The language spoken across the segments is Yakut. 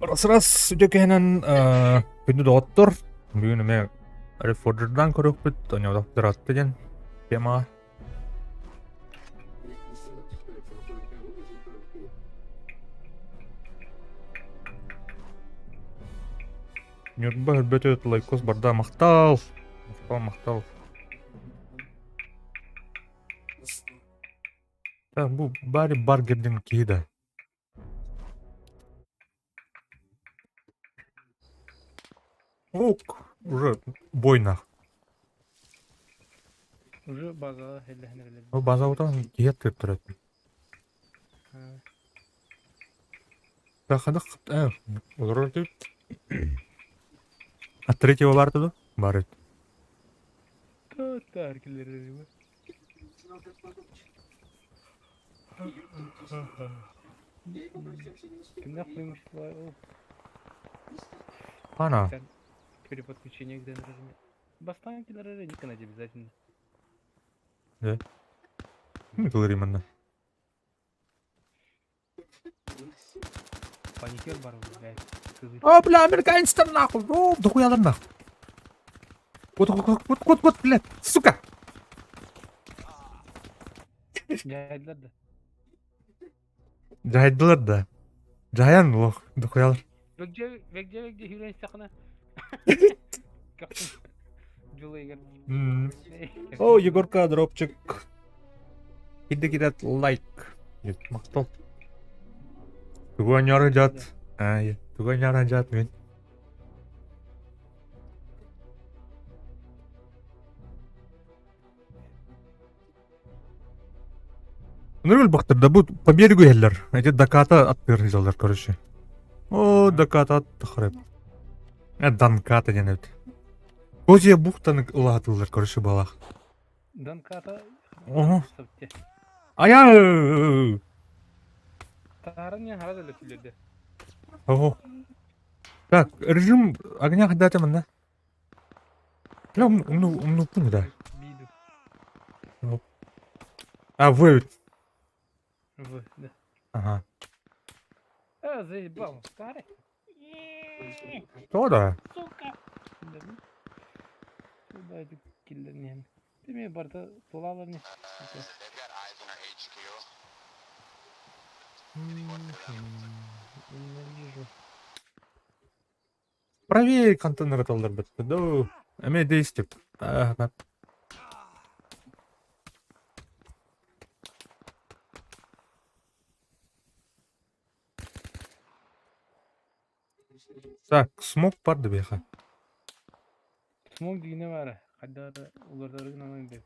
Раз-раз үтүөкэһинэн күндү доҕоттор, бүгүн эмиэ Reforger'дан көрүөхпүт, Оньоодохтор атты диэн темаҕа. Ньурба өлбөтө лайкос барда махтал! Махтал, махтал. Так, бу Барри Баргер диэн киһи да. Ок, уже бойнах. Уже базаҕа эллэһэн эрэллэр. Ол базабытан киһи аттыыр Хадах олорор тут. А третьего бар туду? Бар. Тар киллэрэр Кимнээх преимущество Ана. При подключении к режиме. Бастаан киллэрэр никонать обязательно. Да. Ну, кылыр именно. Паникер бар, блядь. О, бля, американецтар нахуй! О, дохуялар нахуй! Вот, вот, вот, вот, вот, вот, блядь, сука! Дьаһайдылар да. Дьаһайдылар да. Дьаһайан лох, дохуялар. Бэгдьэ, бэгдьэ, бэгдьэ сүүрэн истэххинэ. Дьулайыгар. О, Егорка, дропчик. Кидде кидат лайк. Махтал. Тугу аньары жат. Ай, тугу аньары жат мен. Нұргүл бақтырда бу по берегу иһэллэр. Эти даката аттыыр сылдьаллар, короче. О, даката аттыхарып. Э, Данката диэн эбит. Козья бухтаны улаатыллар, короче, балах. Данката Оһо. Ая! Таһарын не хара да түлерде. Ого. Так, режим огня хадата манна. Бля, умну умнуппун да. Биду. А, вы. В, да. Ага. А, заебал, старый. Что да? Сука. Сюда эти киллер Ты мне барда тулала мне. Ненавижу. Правее контейнер талдар бітті. Да, эме действие. Ага. Так, смог барды беха. Смог дигине бар. Хайда улардарыгын анан бет.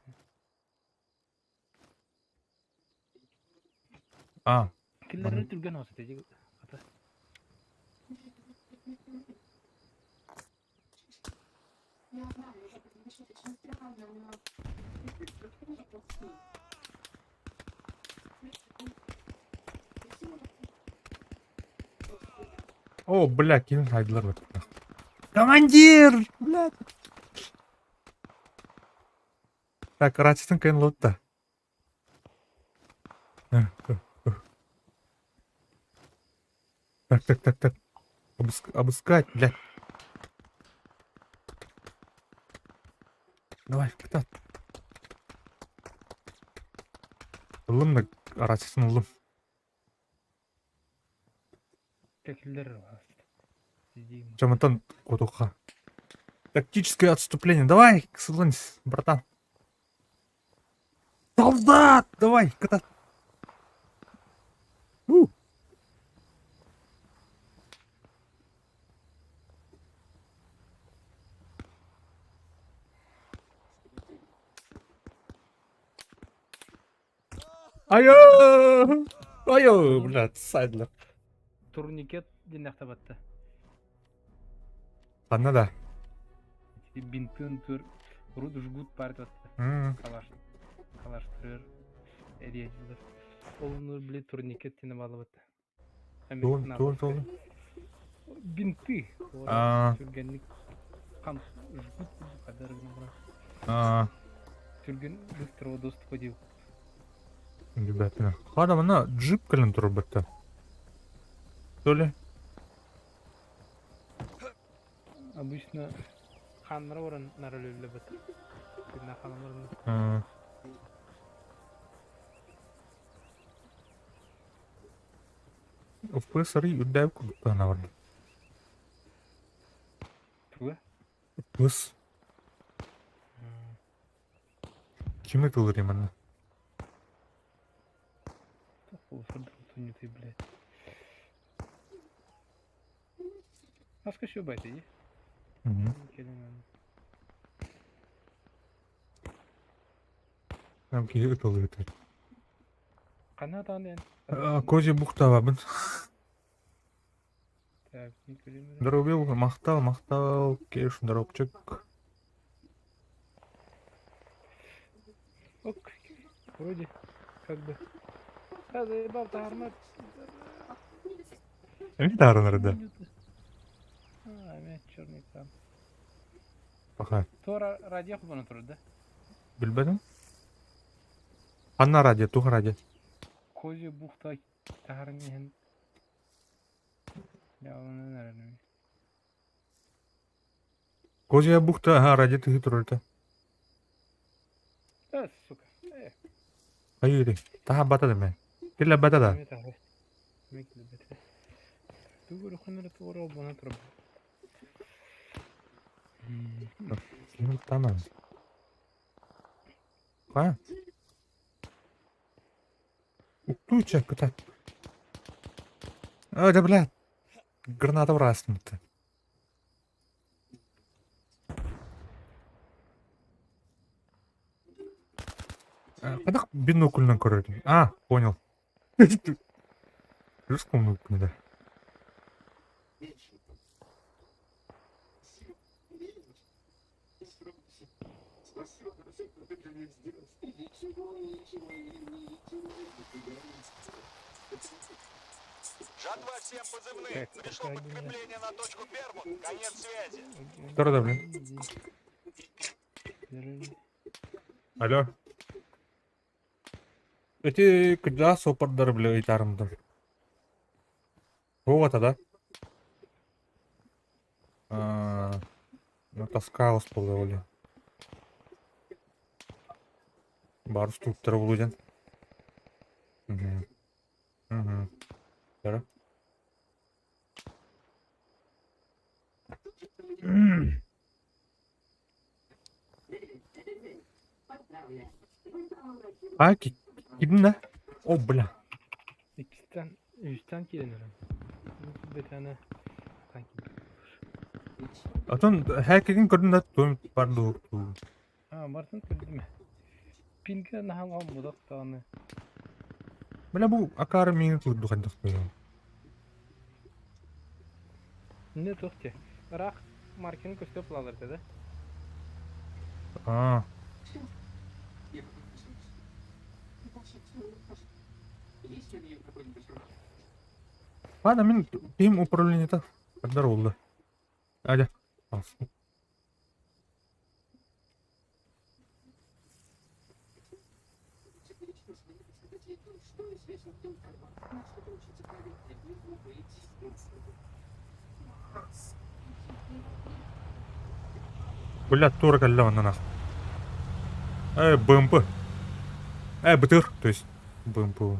А. Киллерри түргэн оса теги. Ата. О, бля, ким хайдылар бит. Командир! Бля. Так, рациясын кыйын лотта. Так, так, так, так. Обыскать, блядь. Давай, кытат. Ыллым да рациясын ыллым. Кекилер Чамантан кутуха. Тактическое отступление. Давай, сылынь, братан. Солдат! Давай, ката. У. Айо! Айо, блядь, сайдлер. Турникет диэн батта. Ханна да. Бинтын тур руд жгут пар батта. Калаш. Калаш турер. Эриэдилер. Ол нур били турникет диэн балабатта. Туол, туол, туол. Бинты. А. Түргэнник хам жгут кадар А. Түргэн быстрого доступа дип. Ребята. Хада мына джип кэлэн турар батта. То ли? Обычно хааннара баран наар өлөллөбөт. Күннэ хааннарын. FPS арый үрдээбит курдук барда. Туга? FPS. Ким ытылыр манна? Ты, блядь. Маска шубайт иди. Там киһи ытылыытыр. Ханна таан Козья бухтабабын. Здоровье, махтал, махтал, кеш, здоровчик. Ок, вроде как бы. Да, заебал таармат. Эми таарынар да. А, мен черный там. Пока. Тора радио хубана турар да? Билбэтим. Ханна радио, тух радио. Козья бухта таһарын иһин. Козья бухта, ага, радио тыһы турар да. Да, сука. Хайыри. Таха бата да мен. Килле бата да. Тамам. Ха? Уктуйча кыта. А, да бля. Граната врасмыты. Кадах бинокльнан көрөтүм. А, понял. Плюс да. Жатва всем позывным. Пришло подкрепление на точку Бермуд. Конец связи. Здорово, блин. Алло. Эти когда сопардар, бля, итарымдар. Вот, да? А, ну, таскалась ползали. Бар структура булуден. Угу. Угу. Да. А, кидin да? О, бля. Иккистэн, үстэн киирэн Бэтэнэ Отон хакигин көрдүм да туом бар ду. А, бартын көрдүм. Пинге наһаа мудак даҕаны. Бля бу акары миин турду хандах коём. Не тохте. Рах маркин көстөп лалар да? А. Ладно, мин тим управлениета Поддар oldu. Hadi. Alsın. Бля, тура кэллэ онно нах. Э, БМП. Э, БТР, то есть БМП.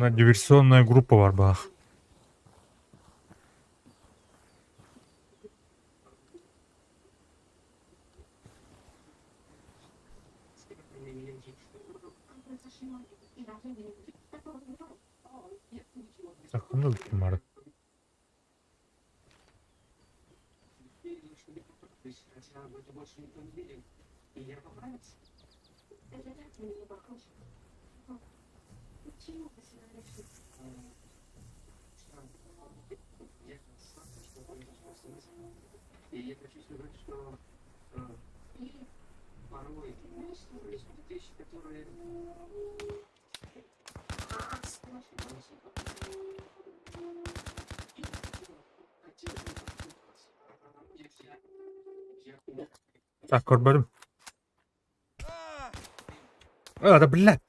Ана диверсионная группа бар бах. Саханыл кимар. Так, көрбөтүм. А, да блядь.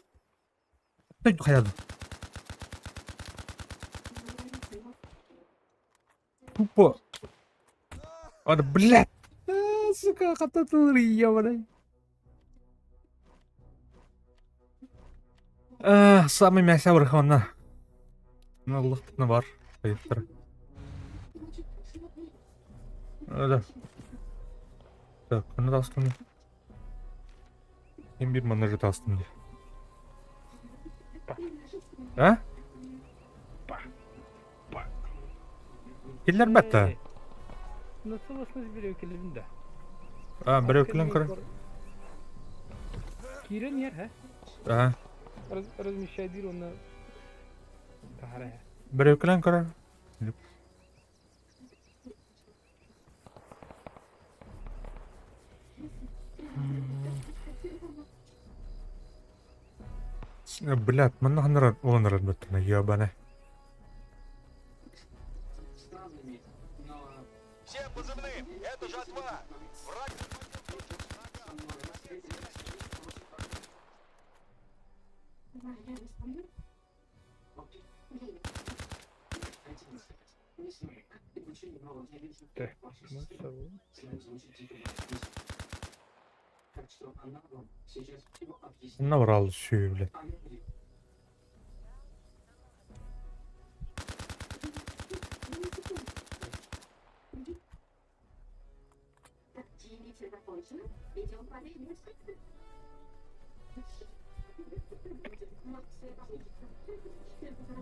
Хайа Тупо. А, да блядь. А, сука, хататылыр ебаный. А, самый мясо вырханна. Ну, Аллах бар. Айыптыр. Да. Так, оны да астым. Мен bir манежи астым де. А? Киллер бәтті. Ну, целостность береу келебин да. А, біреу кілін кір. Кирен ер, ха? А, Размещай дир оны. Тахара. біреу кілін кір. Блядь, манна ханнара оланарар бәттіна, ебаный. Всем позывным! Это жатва! Враг захватил Так, ну, всё. Наврал сүй, блядь.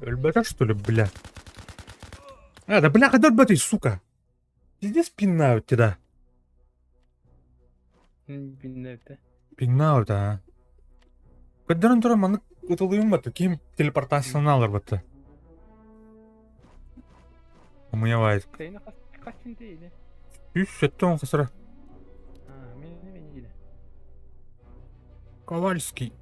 Өлбөтө, что ли, бля? А, да бля, когда өлбөтүй, сука? Пиздец пинают тебя. Биннепте. Пинают, а. Көддөрөн туран маннык ытылыйым баты, ким телепортацияны алар баты. Умыявайт. Тейна хастин тейне. Үс сеттон қысыра. А, мен мен дейді. Ковальский.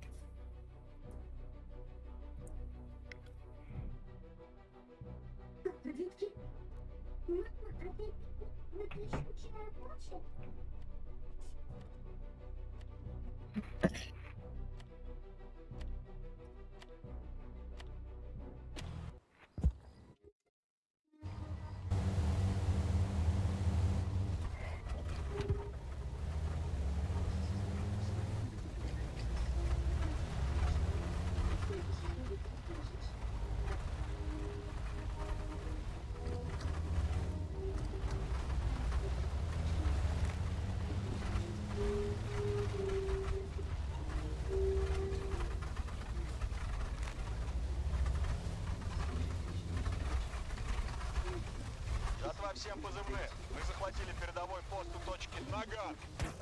Жатва всем позывным! Мы захватили передовой пост у точки Наган!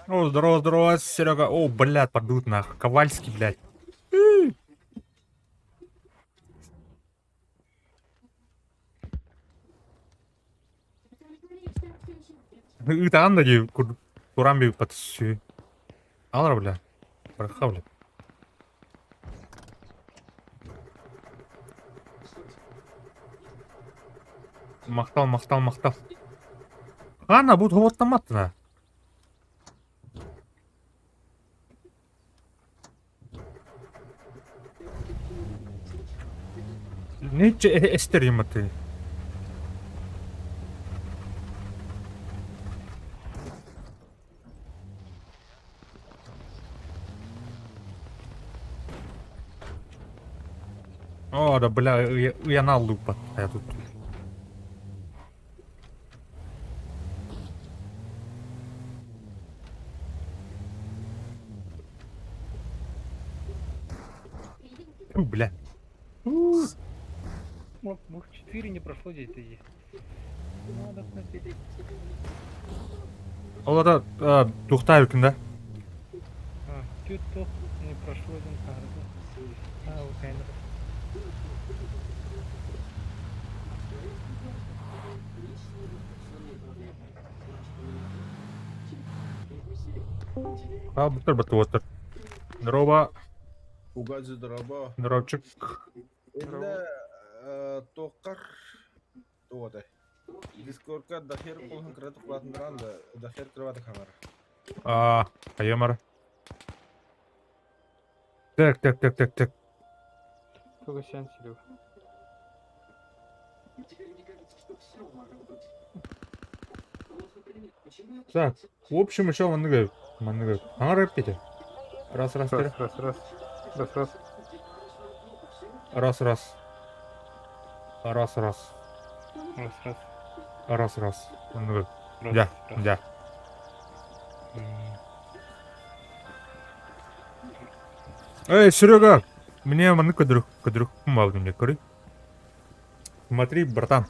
О, здорово, здорово, Серега. О, блядь, падут нах. Ковальский, блядь. Ытаан да дии туран би патсü. Алар, бля. Браха, бля. Мактал, мактал, мактал. Ана, бу хоботтаматтына. Нече эстер юматы. О, да бля, я на лупа. Я тут. У, бля. У. Мог 4 не прошло здесь иди. Надо смотреть. Ол да тухтай үкін да. А, тут не прошло один карту. А, вот камера. Хаалбыттар баттыбаттар. Здорово. Угази дорообо. Здоровчик. Иннэ туоххар туотай. Дискордка Дахер кулһун кыратык улаатыннаран да Дахер кроваты хамар. А, хайамар. Так, так, так, так, так. Только сеанс Серега. Так, в общем, еще манныгы. Манныгы. Аңар эппите. Раз, раз, Раз, раз, раз. Раз, раз. Раз, раз. Раз, раз. Раз, раз. Раз, раз. Манныгы. Раз, Да, раз. да. Эй, Серега! Мне маннык көдүрүк, көдүрүк кумалдым мне, көрүй. Смотри, братан.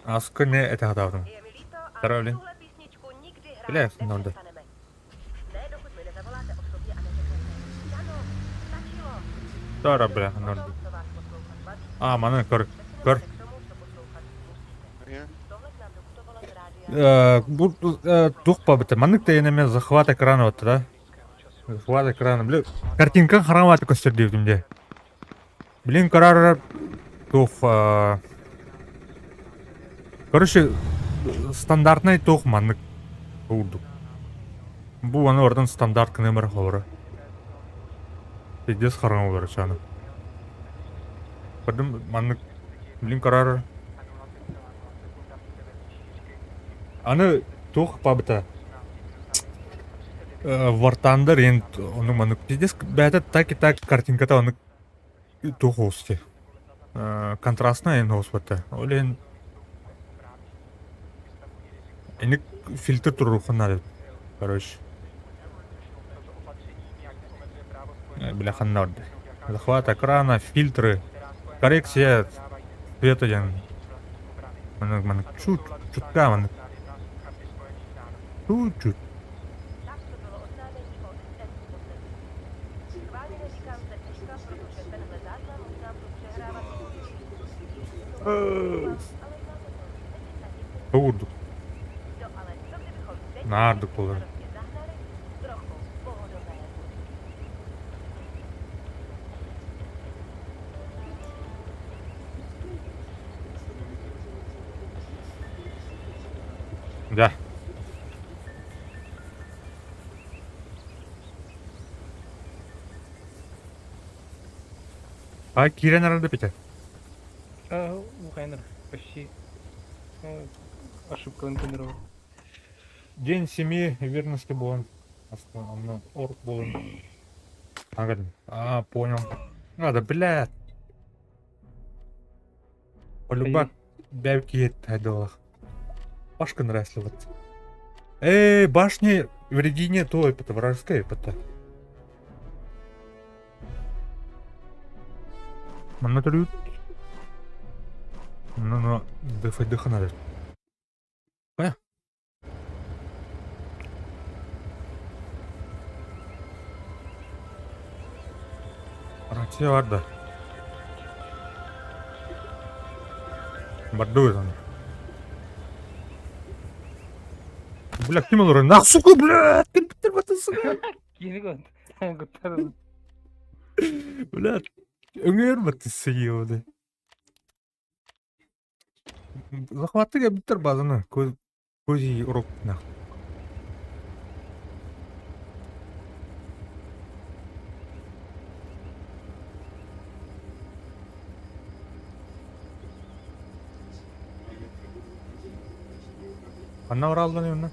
Аска не это хатавдым. Здорово, Бля, надо. Тара, бля, надо. А, маны, көр, көр. Бу тух бабыта. Маннык тейнеме захват экрана вот, да? Захват экрана, бля. Картинка хараматы көстөр дейбитим де. Блин, карар тух. Короче, стандартный тух маннык курдук. Бу аны ордан стандарт кынымыр холора. Пиздец харам олар чаны. Көрдүм маннык блин карар. Аны тух пабыта. War Thunder ен ону маннык пиздец бәтэ так и так картинката оны тух оусти. Контрастная ен оуспатта. Олен эник фильтр турурухан надо. Короче. Бля, ханна Захват экрана, фильтры, коррекция цвета диэн. Маннык маннык чуть чутка маннык. Чуть-чуть. Курдук. Наардык буолар. Да. А киирэн эрэр да Петя? А, Ухайнер, почти. Ну, ошибка көннөрөр. День семьи верности буолан. Онно орк буолан. Ага, а, понял. Надо, блядь. Полюбак бәбки хайдалах. Башка нравится вот. Эй, башни в Регине то это вражеская это. Манна төрүүт. Ну, ну, дыф надо. Э. Рация бар да. Бардует он. Бля, ким олорор? Нах, сука, бля! Ким сука? Кини гот. Гуттар. Бля, өҥөр баттысы ебаный. Захваты бүттер базаны. Көзи урок нах. Анна оралдан эмне?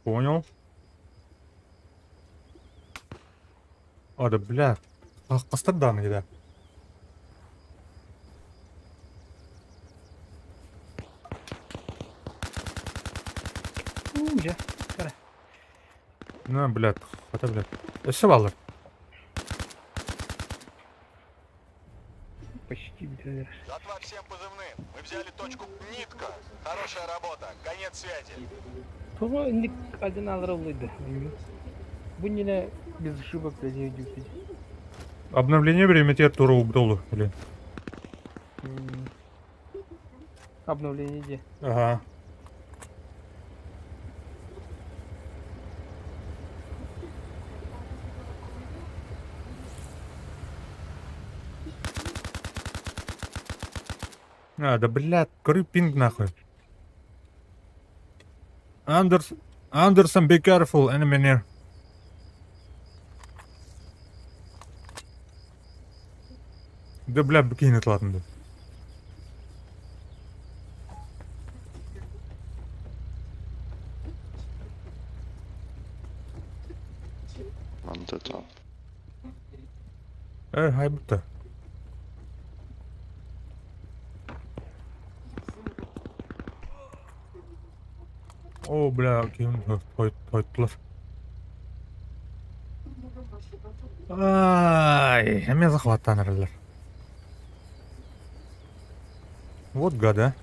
Понял. А, да бля. Хастар дааны да. Уже. На, блядь, хата, блядь. Өссө баллар. Почти блядь. Дотла всем позывным. Мы взяли точку Нитка. Хорошая работа. Конец связи. Тоҕо инник один алыр олуйду. Бу нine Без ошибок, блядь, не идет. Обновление время тура убдолу, блин. Обновление где? Ага. А, да блядь, коры пинг нахуй. Андерс... Anderson, be careful, enemy near. Да бля, бикини ладно. Да. Манта Э, хай бутта. О, бля, ким тойтулар. Ай, эмиэ захваттаан эрэллэр. Вот гады, а.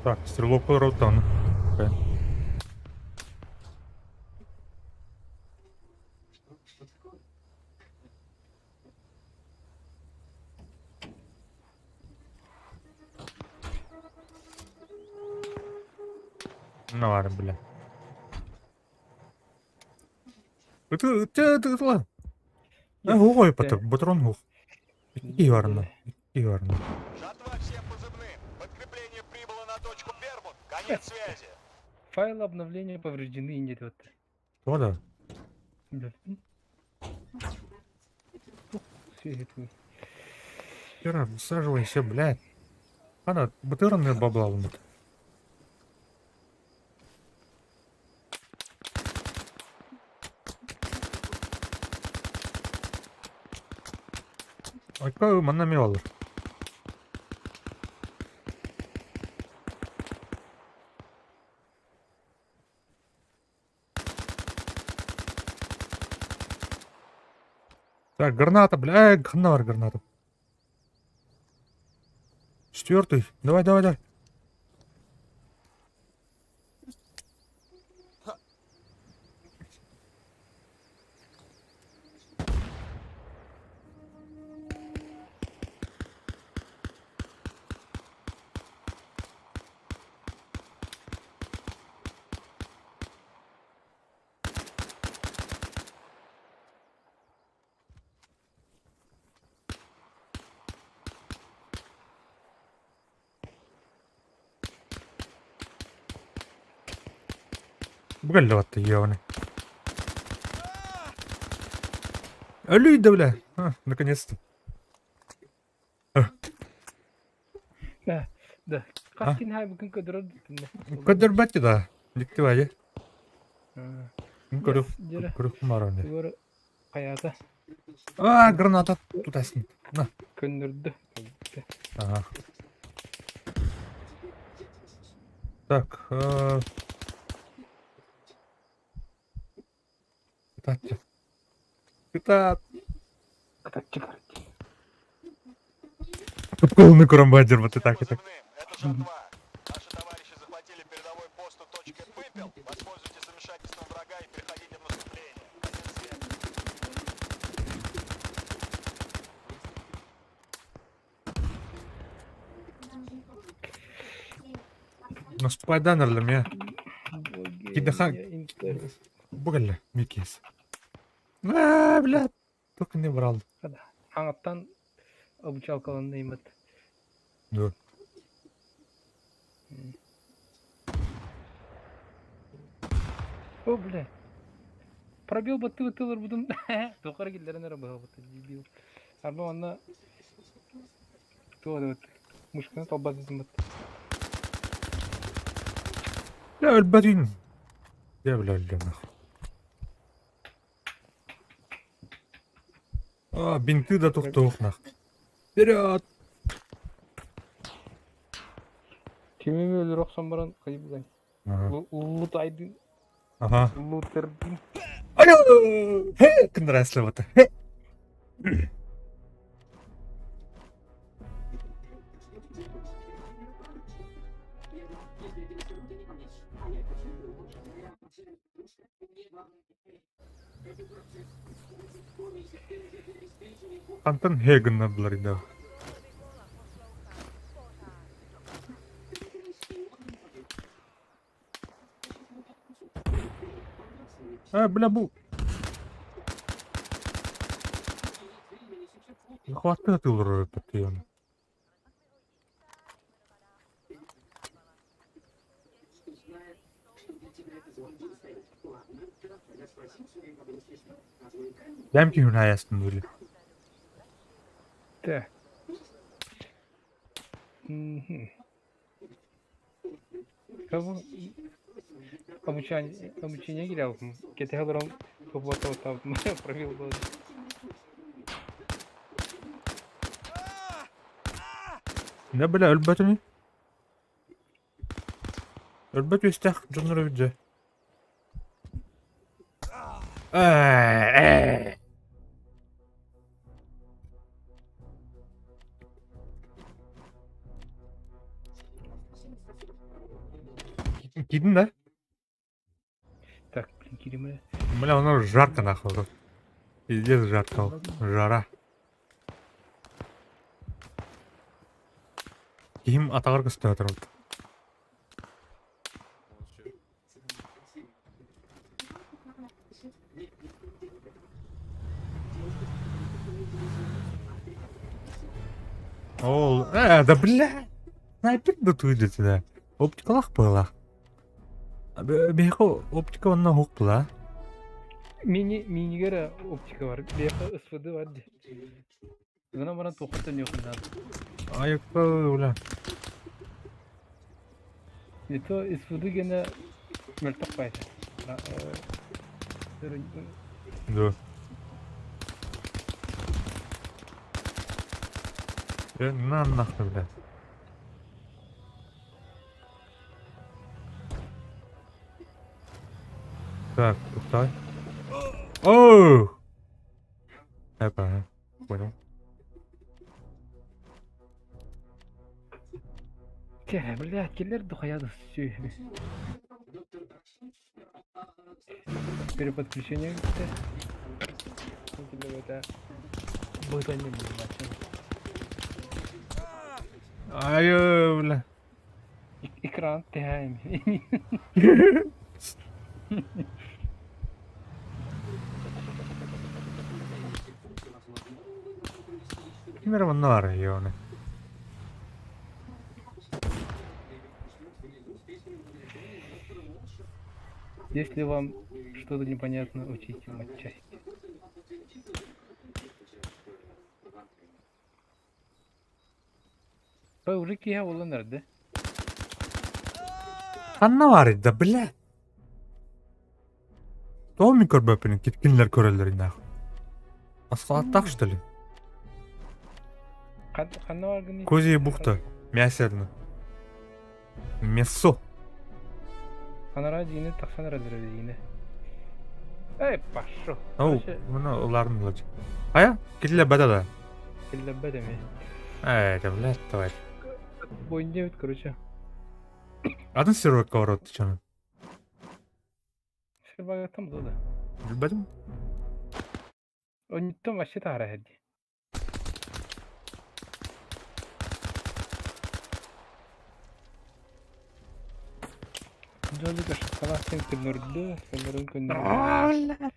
Так, стрелок ротан. Ну ладно, бля. Это, это, это, Ой, патрон гух. Иварна. Иварна. Жатва всем позывным. Подкрепление прибыло на точку Бермуд. Конец связи. Файлы обновления повреждены и нет вот. Что да? Да. Хера, высаживайся, блядь. Ана, бытырный бабла умыт. Айка манна мелалар. Так, граната, бля, эй, ханна граната. Четвертый. Давай, давай, давай. Бгаллеватты ебаный. Алюй, да, бля. А, наконец-то. Да, да. Хаскин хай бүгүн көдөрөр Көдөрбөт да. Диктивайы. Көрүк Дьэ, көрүк мараны. Тугар хайата А, граната тутасын. На. көннөрдө. Ага. Так, Кытат. Кытат. Кытатчы барат. Кыпкылны көрөн вот и так и так. Это жатва. Наши товарищи захватили передовой пост у точки Выпел. Воспользуйтесь замешательством врага и переходите в наступление. Конец связи. Наступай данерлем я. Кидахан. Бугалля, Микис. А, бля, только не брал. Аңаттан обучалкаланды имат. Да. О, бля. Пробил бы ты тылыр будум. Тохар киллерин эрэ быһа дебил. Арба онна туа вот. Мушканы толбат бат. Бля, өлбөтүн. Я, бля, өлдüm нахуй. А, бинты да тохтуохнах. Вперед! Кимими өлөр охсон баран хайбыгай. Ага. Лутайдын. Ага. Лутердин. Алло! Хе, кынраслыбыта. Хе. Хантан хэ гыннардылар да? Э, бля, бу... Хватты атыылар өппөттүйөн. Бэм киһи айастын были. Так. Мгм. Кого обучание, обучение киирээбиппин. Кэтэһэ олорон собуоттаабыттаабытым пробил буолан. Да бля өлбөтүн. Өлбөт үөстээх дьоннор эбит дьэ. Ээ. Киирдин да? Так, блин, кииримэ. Бля, оно жарко нахуй. тут. Пиздец жарко. Жара. Киһим атаҕар көстө турбут. Ол, да бля, снайпер да туйда да. Оптикалаах быһыылаах. Биһиэхэ оптика онно уһук была. Мини минигэр оптика бар. Биһиэхэ СВД бар дии. Гынан баран туохха төннүөххүн наада. Айыкка бля. Не то СВД гэнэ мөлтөх баайта. Да. На нахуй, блядь. Так, кутай. Оу! Опа, понял. Чэ, блядь, киллэр духая да сүөһү. Переподключение бүттэ. Это бытанья Ай, бля. Экран тэһээм. Ким эрэ манна баар ёны. Если вам что-то непонятно, учите матчасть. Бай уже киһи буолан эрдэ. Ханна баарый да, бля? Тоҕо мин көрбөппүн кинилэр көрөллөрүй нахуй? Аскалаттаах что ли? Ханна баргын Козья бухта. Мясерно. Мясо. Анараа дьиэни тахсан эрэллэр дьиэни. Эй, пошел. Оу, муну ыларын ылач. Хайа, киллэрбэтэ да? Киллэрбэт эмиэ. Ээ, да блядь, давай. Бойня эбит, короче. Атын сервакка барат чаны. Сервагаттан була да. Билбэтим. Оннуттан вообще таһара дии. Дьолу шоколад син көннөрдө, көннөрүн көннөрдө.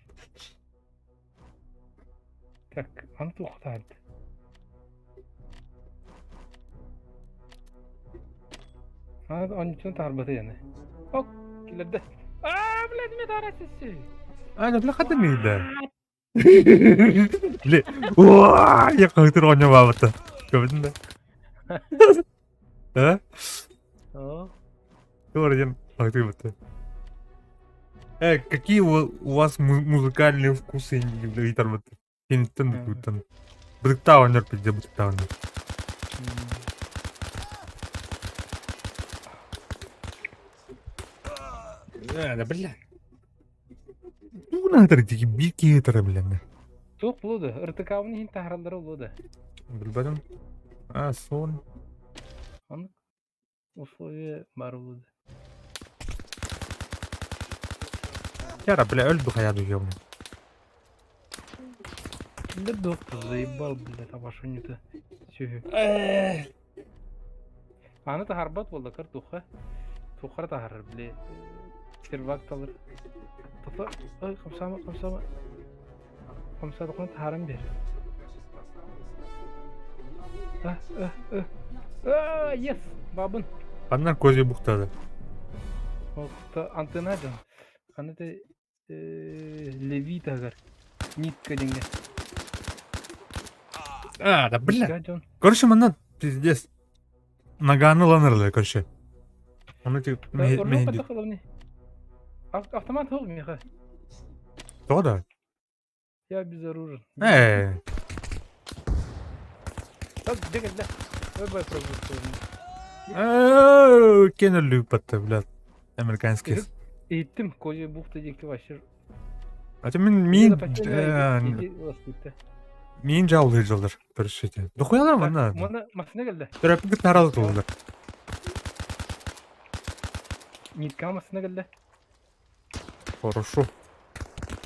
Так, аны туохтаат. Аны оннуттан таһарбата яны. Ок, килерде. Аа, блядь, мен таһара сесси. А, бля, хата мида. Били, уаа, я хаһыытыр оонньообаабыта. Көрбүтүн да? Э? Оо. Туора диэн хаһыытыыбыта. Э, какие у вас музыкальные вкусы ыйытарбыт. Киниттэн бытыктан. Бытыктаах оонньор пизде бытыктаах оонньор. Э, да бля. Тугун аһатар ити биир киһи ытара билэннэ. Туох булуо да, ыртыкаабын иһин таһараллара булуо да. Билбэтим. А, сон. Оннук условия баар булуо да. Яра, бля, өлбү хайа дуйуом. Да доктор заебал, блядь, абашунюта. Сүһү. Аны таһарбат буолла көр туха. Тухара таһарар, били. Сервак талыр. Тофа, ой, хамсама, хамсама. Хамсадыкны таһаран бер. А, а, а. А, yes, бабын. Аннан көзі бұқтады. Ол антенна дьон. Ханна те Левитагар. Нитка деньги. А, да бля. Короче, манна пиздец. Наганы ланырла, короче. Оны тик Автомат хол меха. То да. Я безоружен. Э. Так, бегать, да. Давай пробуем. Кен өлүппатта, блядь. Американский. Иттим, козья бухта диэки вообще. А мен мин мин жаулы жылдар көрүшете. Дохуялар манна. Мана машина келді. Төрөппүт таралы тулдар. Нитка машина келді. Хорошо.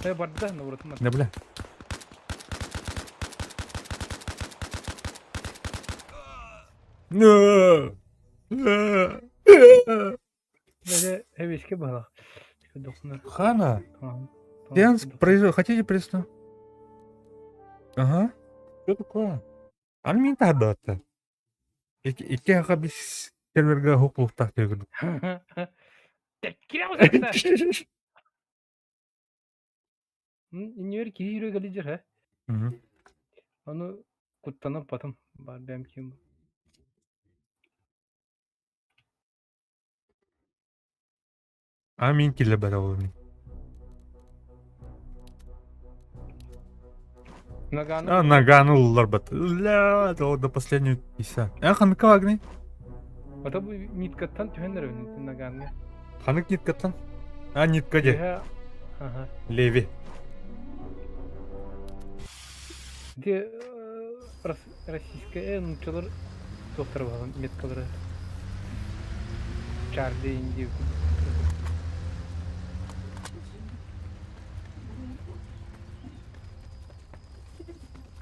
Э, барда, наоборот. Не бля. Хана, сеанс произвел. Хотите пресну? Ага. Что такое? Аны мин таһардаатта. Икки аха бис серверга хуклуктах дегин. Иннибэр киһи үрэ кэлидьэр һэ. Ону куттанан потом бар бэм ким. А мин киллэ бара ол Наганы. А наганы ыллар бат. Ля, до последнего пися. А ханыка вагны? Ата бу ниткаттан түһэн эрэ наганы. Ханык ниткаттан? А нитка де. Ага. Леви. Де российская нучалар доктор балан меткалары. Чарли Инди.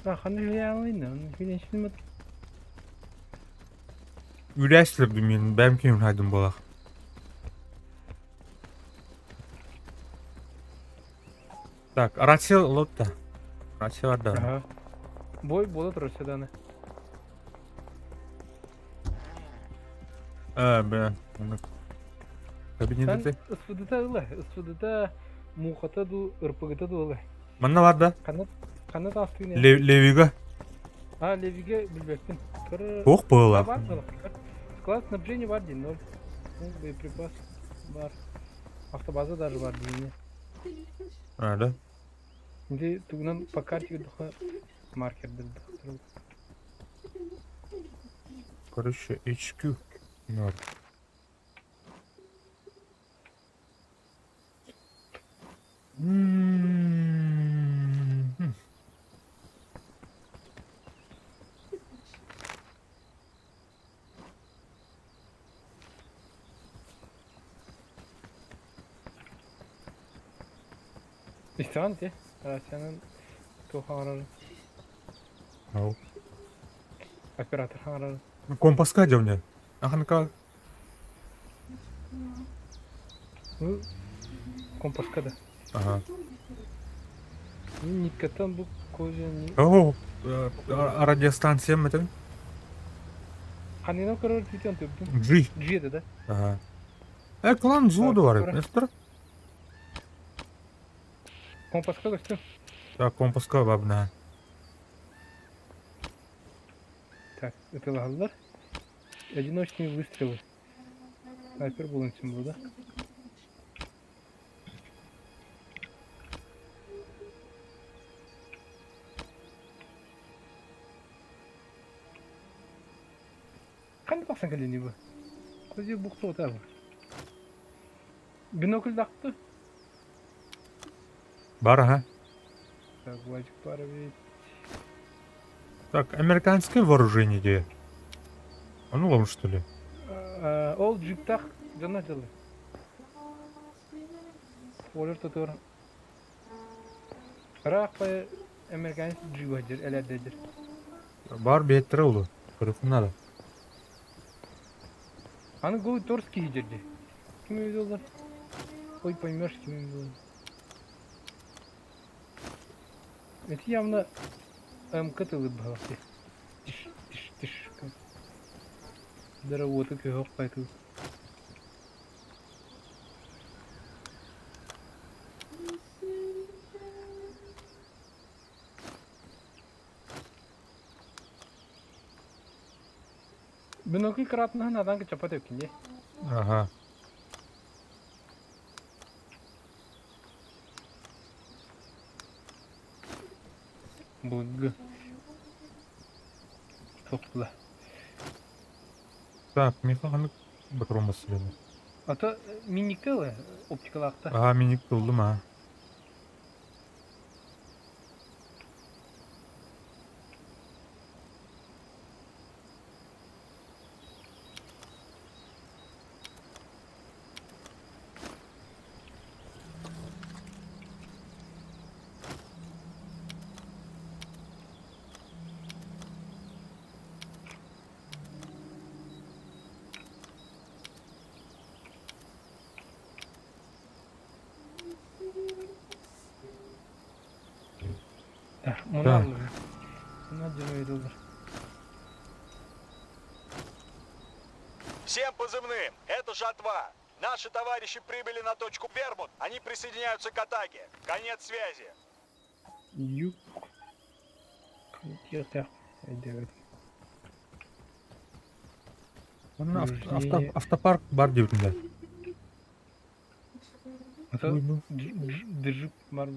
А, ханы хүлээн хүлээн шүлмэт. Үләслер мен бәм кем хайдым болақ. Так, рация лотта. Рация бар да. Ага. Бой бола турар седаны. Э, бля. Кабинетте. СВД-та ыла, СВД-та мухата ду, РПГ-та ду ыла. Манна бар да. Ханна ханна таастыгын. Левига. А, Левиге билбеппин. Кыр. Ох была. Бар Склад снабжения бар дин, ноль. Ну, боеприпас бар. Автобаза даже бар дин. А, да. Инди тугунан по карте духа маркер дилди. Короче, HQ. Норм. М-м-м. İstan ти. Рациянан туох хаҥарарын. Ау. Оператор хаҥарарын. Компаска дьэ Аханка. Ну, компаска да. Ага. Ниткаттан бу козя не... О, радиостанция это? Ханина көрөр түтен төптүн. G. G да? Ага. Э, клан взводу бар. Это? Компаска көстүм. Так, компаска бабна. Так, это лагаллар. Одиночные выстрелы. Снайпер был был, да? Ханна тахсан кэллиний бу? Козья бухта бу. Бинокль дахты. Бар аха. Так, Вадик пара ведь. Так, американское вооружение где? А ну вам что ли? Ол джиптах дьонно дьылы. Олер тотор. Ыраах бай американец джиба дир, элэрдедир. Бар биэттэрэ улу. Көрүөххүн наада. Аны голый торс киһи дирди. Ким видел? Ой, поймешь, ким видел. Это явно МК тылы был. Тиш, тиш, тиш. Доработа кыһох пайтыл. Бинокль кратныһын адан чапат өккинде. Ага. Былыргы. Тохтула. Так, миэхэ ханнык ботурун бассылыыбын. А то минникте ылы оптикалаахта. Аа, минник ыллым аа. Муна аллар. Муна дьону Всем позывным! Это Жатва! Наши товарищи прибыли на точку Вермут. Они присоединяются к атаке. Конец связи. Юг. Онно автопарк бар диэбитин Джип бар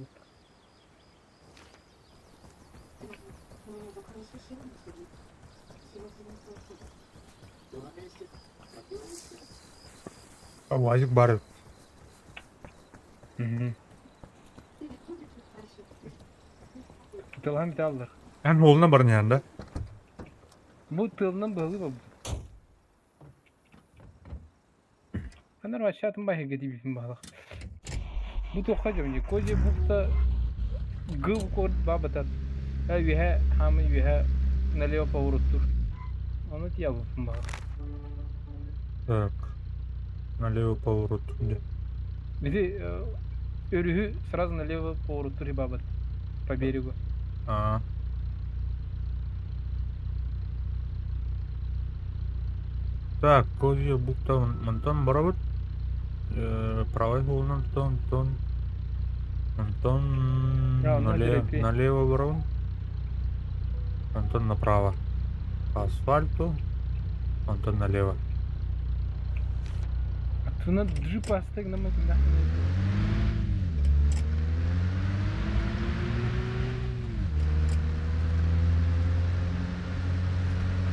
Уазик бар. Тылан бите аллар. Эн уолуна баран да? Бу тылынан быһылыы буолбут. Анар вообще атын баһыга диибитин баһылах. Бу туохха дьомньу Козя бухта гыл кор бабатат. Ә үһэ хаамы үһэ налево повороттур. Ону тиябыппын баһылах. Так. Налево поворот. Где? Бити өрүһү сразу налево повороттур бабат. По берегу. А. Так, Козья бухта мантан барабыт. Правай буолунан тон тон Антон налево, налево барабын. Антон направо. По асфальту. Антон налево. Аттына джип астык намы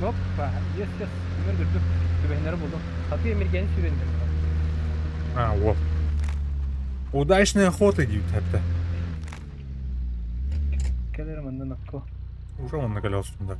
Опа, yes, yes, Өмір көрдүм. Түбэһиннэри булдум. Аты эмиргэни сүрэн А, вот. Удачной охоты диют это. Кэлэр манна накко. Уже он накалялся да.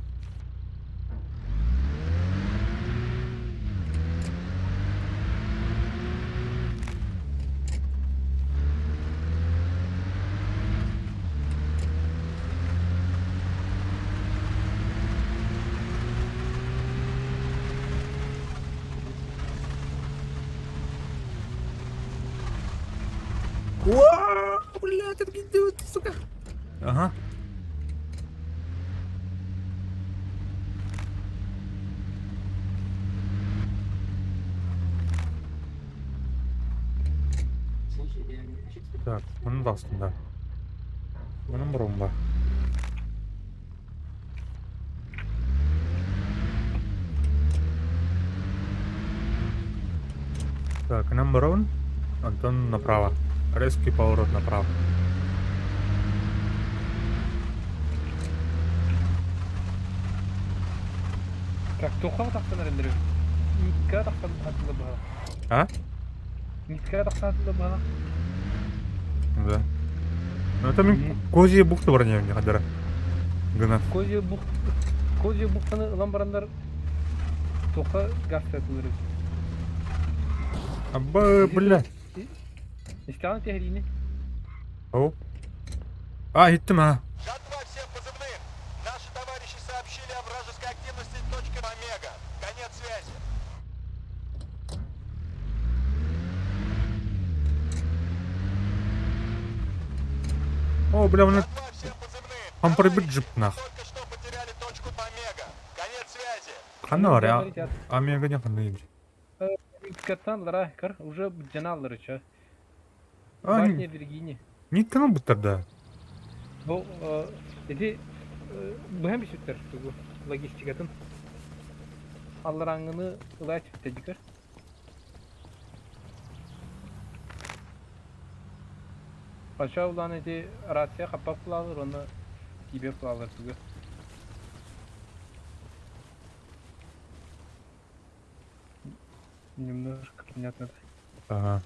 Уа, блядь, это идет, сука. Ага. Так, мунун астында. Мунун бұрынба. Так, number one. Антон направо. Резкий поворот направо. Так, туохха тахсан эрэллэр. Нитка тахсан атыла быһа. А? Нитка тахсан атыла быһа. Да. Ну это мин Козья бухта бар не хадара. Гынан. Козья бухта Козья бухтаны ылан бараннар тоха газ атылыр. Абба, бля. Истэҕин тэһэриини. О. А, иттим а. Жатва всем позывным! Наши товарищи сообщили о вражеской активности точки Омега. Конец связи. О, бля, он Жатва всем позывным! Хампарбит Товарищи, джип нах. Только что потеряли точку Омега. Конец связи. Ханна бар я. Омега не ханна еб. Каттан лара кар уже жаналлары ча. А, Башня Виргиния. нитканы буттар да. Бу ити быһан бүсүттэр тугу логистикатын. Аллараңҥыны ыла түптэ Пача улаан ити рация хаппап кылаалар уонна киибиэп кылаалар тугу. Немножко понятно. Ага.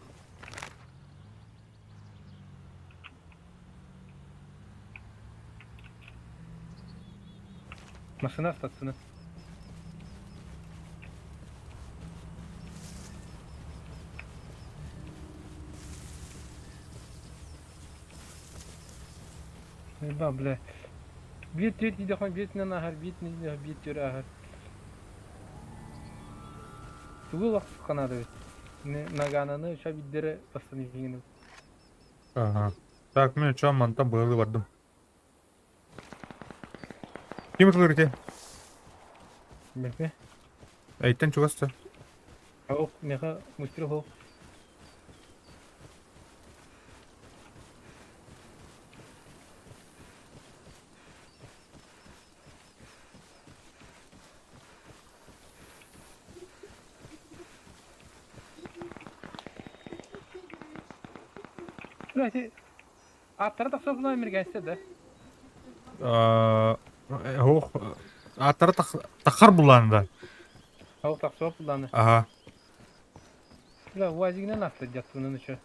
Машина стацина. Да, бля. Биир түөрт дидэхон бииртинэн ааһар, бииртинэн биир түөрт ааһар. Тугу улахсыкка наада эбит. Нагананы үча биддere бастан Ага. Так, мен чё мантан быылы бардым. Ким ытылыр Бэпе. Эйтен чугаста. Ох, меха мустер хох. Бля, аттара тахсабына эмиргэнсэ да. Ох, аттара тахар булан да. Ол тахсап буланы. Ага. Бля, УАЗигинен аста жаттыбынан еще.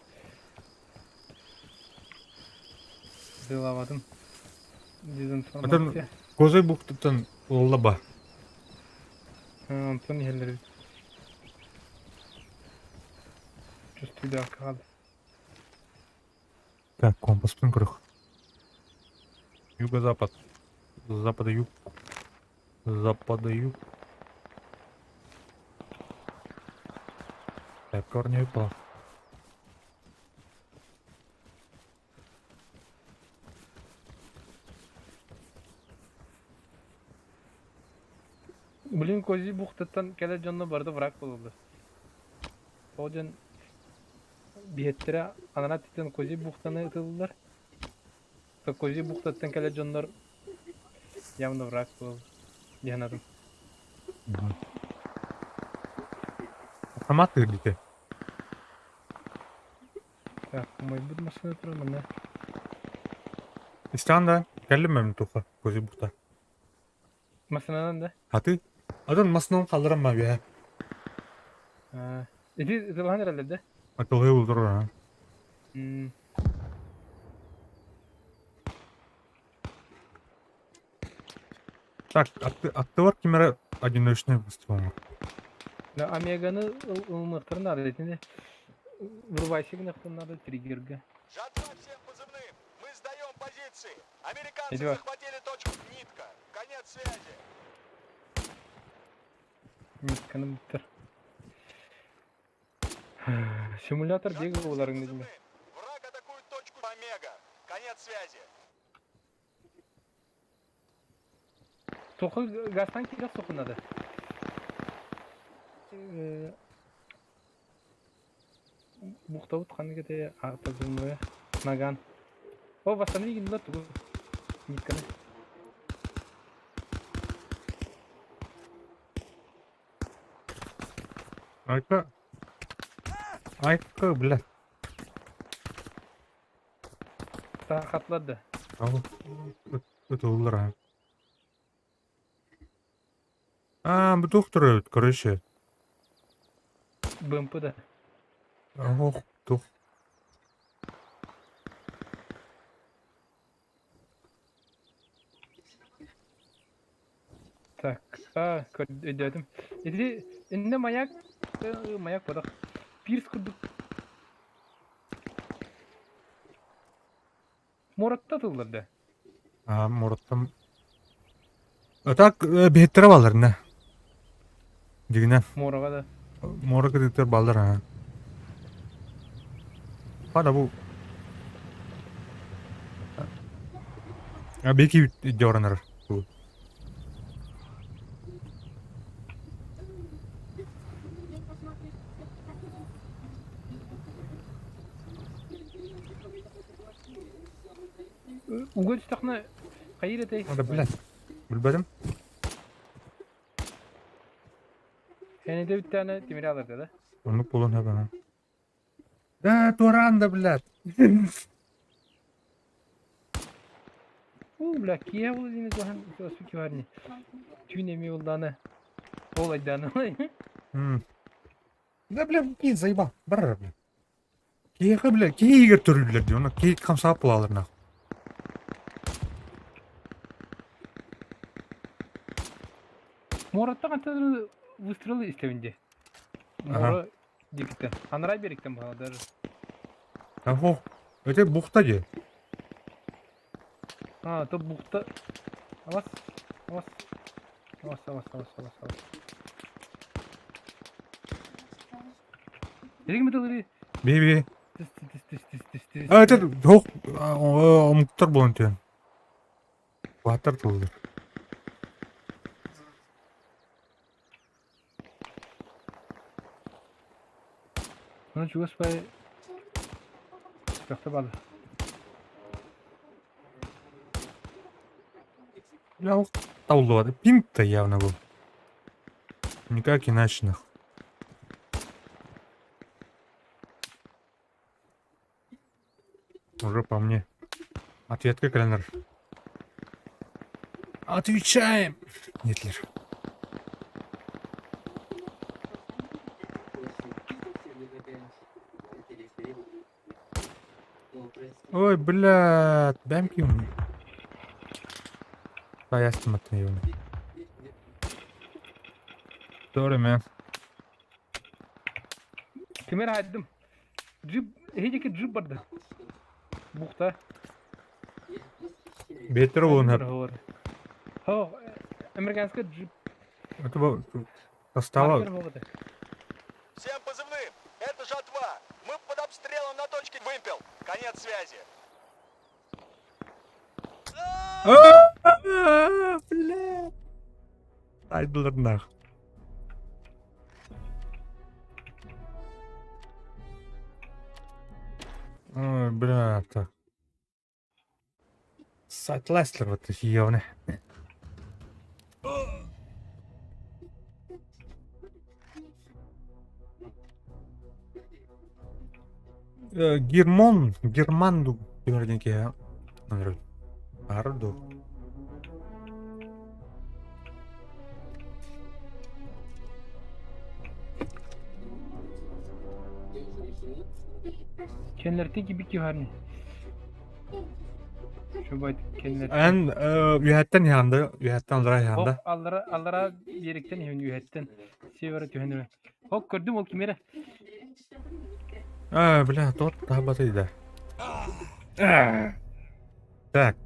Дылавадым. Дезинформация. Козой бухтаттан уллаба. Онтон иһэллэр Чувствую, да, каады. Так, компас көрөх. Юго-запад. С запада юг. С запада юг. Так, корни выпало. Блин, Козий бухтаттан кэлэр дьонно барыта враг буолаллар. Ол дьон биһиэттэрэ анараа өттүттэн Козий бухтаны ытыллар. Козий бухтаттан кэлэр дьоннор явно враг буолаллар. Диһанатым. Автомат тыырдите. Так, умайбыт машина турар манна. Истан да, кэллим мен туха, Козий бухта. Машинанан да? А ты? Адан масынан қалдырам ма бе. Ити ытылахан эрэллэр да? Атылы улдур а. Так, аттылар кимере одиночный выстрел. Да, Омеганы ылмыктарын надо, итини врубайся гынахтын надо триггерга. Жатва всем позывным! Мы сдаем позиции! Американцы Идёт. захватили точку Нитка. Конец связи. Нитканы буттар. Симулятор Жатва бега всем уларың дедим. позывным. Враг атакует точку Омега. Конец связи. Тоқы газтан келе соқын надо. Бухтабыт қаны кете позывное. Наган. О, восстанови гинлар тугу. Нитканы. Айка. Айка, бля. Та хатлады. Ал. Это улар а. А, бу доктор, короче. БМП да. Ох, тух. Так, а, өйдөөтүм. Ити иннэ маяк, маяк бодох. Пирс курдук. Муоратта тыллар да. А, муораттан... А так, биһиттэрэ бааллар иннэ. Дьигинэн. Муораҕа да. Муора кытыытыгар бааллар аа. Хана бу... А бики дьоранар. Уга түстэххинэ хайыыр этэй? Да, блядь. Билбэтим. Кэннитэ бүттэҕинэ тимири аларга да? Оннук буолуон сөп ана. Да, туораан да, блядь. Уу, бля, киһи ол диэн туһан оспут киһи Түүн эмиэ улдаана. Ол айдаана. Да, бля, киин заебал. Бар, бля. Киһиэхэ, бля, киһи иһигэр төрүүллэр дии, онно киһи хамсаап булаалар нах. Муораттан хантан выстрелы истэбин дии. Муора диэкиттэн. Анараа биэриктэн баҕа даже. Ахо, это бухта дии. А, то бухта. Авас, авас. Авас, авас, авас, авас, авас. Билигин бытылы Би би. Тис тис тис тис тис тис. А, это туох омуктар буолан түһэн. Бааттар тыллар. Ну, чугас бай Көхтө балы. Бля, ол табыллыбат. Пинг-то явно был. Никак иначе нах. Уже по мне. Ответка календар. Отвечаем! Нет, Лер. Ой, блядь, бэм ким. Таястым аттан Sorry, man. Кимэр хайдым. Джип, эһиги джип барда. Бухта. Бетер буолун Хо, американский джип. Это был состава. Всем позывным! Это Жатва! Мы под обстрелом на точке Вымпел! Конец связи! Бля. Айдылар нах. Ой, бля, так. Сайт Лестер вот ёбаный. Гермон, Германду, диэн киһи Арду. Кэннэртэн кибик киһарни. Шубайт кэннэр. Эн үһэттэн иһанда, үһэттэн аллара иһанда. Хоп аллара аллара биэриктэн иһин үһэттэн севера түһэн эрэ. Хоп көрдүм ол кимэрэ. А, бля, тот таабатый да. Так.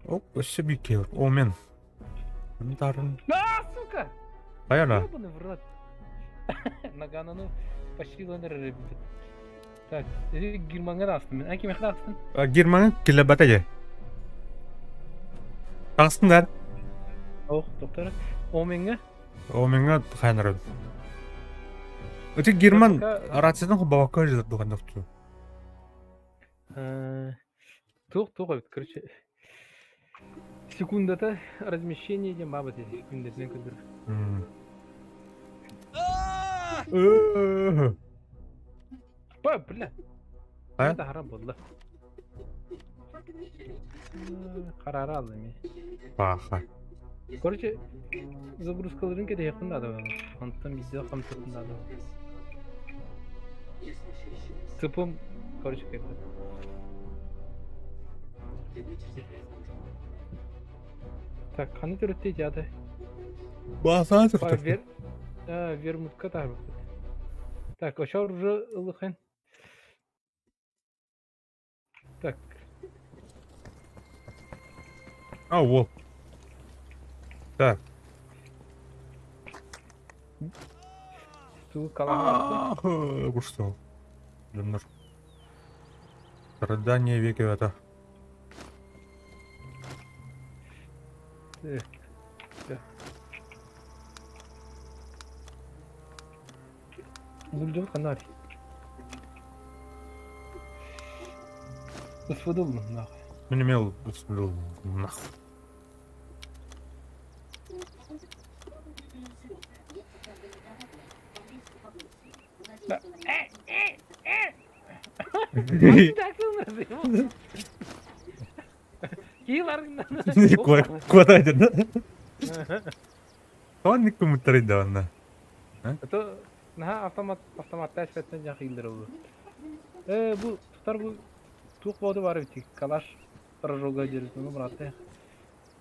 Оп, өссө биир киһи Омен. Дарын. А, сука! Хайана. Ёбаный в рот. Нагананы почти лэнер Так, Германга да астым мен. Әке мехда астын. Германга килебата же. Таҕыстын Ох, доктор. Оменге? Оменга хайанар. Эти Герман рациядан бабакка жазат дуган доктор. Туох туох эбит, короче. Секундата размещение диэн баба дии секундатынан көрдөрөр. Ба, бля. А? Это харам буолла. Харара алла эмиэ. Паха. Короче, загрузкаларын кэтэһиэхпин наада буолла. Онтон видео хамсатын наада. Цыпым, короче, кайф. Так, ханна төрүттей театр? Баасаан Па, сыртар. вер... А, вермутка таарбыппыт. Так, очор уже ылыхын. Так. А, уол. Так. Туу каламаатты. Курсал. Дьоннор. Страдание веки это. Булдум канар. Ысфыдыл нахуй. Мин имел ысфыдыл нахуй. Куда это? Тоон кумуттарый да онно. Это наһаа автомат автоматта эспэттэн дьахыйлар ол. Э бу тутар бу туох боду бар эбит калаш прожога диэри ну братты.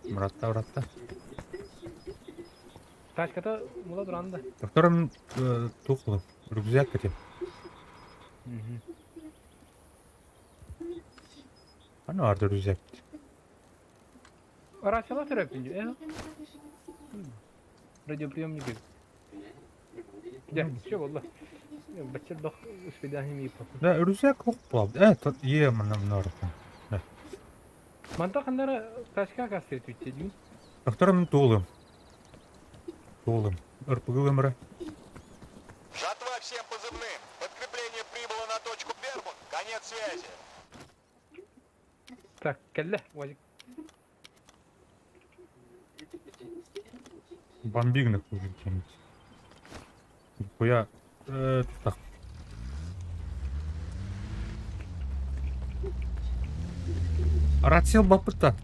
Братта, братта. Тачката мула туран да. Докторым туох рюкзак этим. Аны арды рюкзак. Рациялар төрөппүн э. Радиоприемник. Дьэ, все буолла. Бачча бах успедаһым ииппаппын. Да, рюкзак ох буолбут. Э, тот е манна мынарыппын. Манта ханнара тачка кастыр түтте дүү. Докторым туолым. Туолым. Ырпыгылымра. Жатва всем позывным. Подкрепление прибыло на точку Вермут. Конец связи. Так, кэллэ, Уазик. Бомбигнах уже чем-нибудь. Хуя. Так. Рациал бапыта.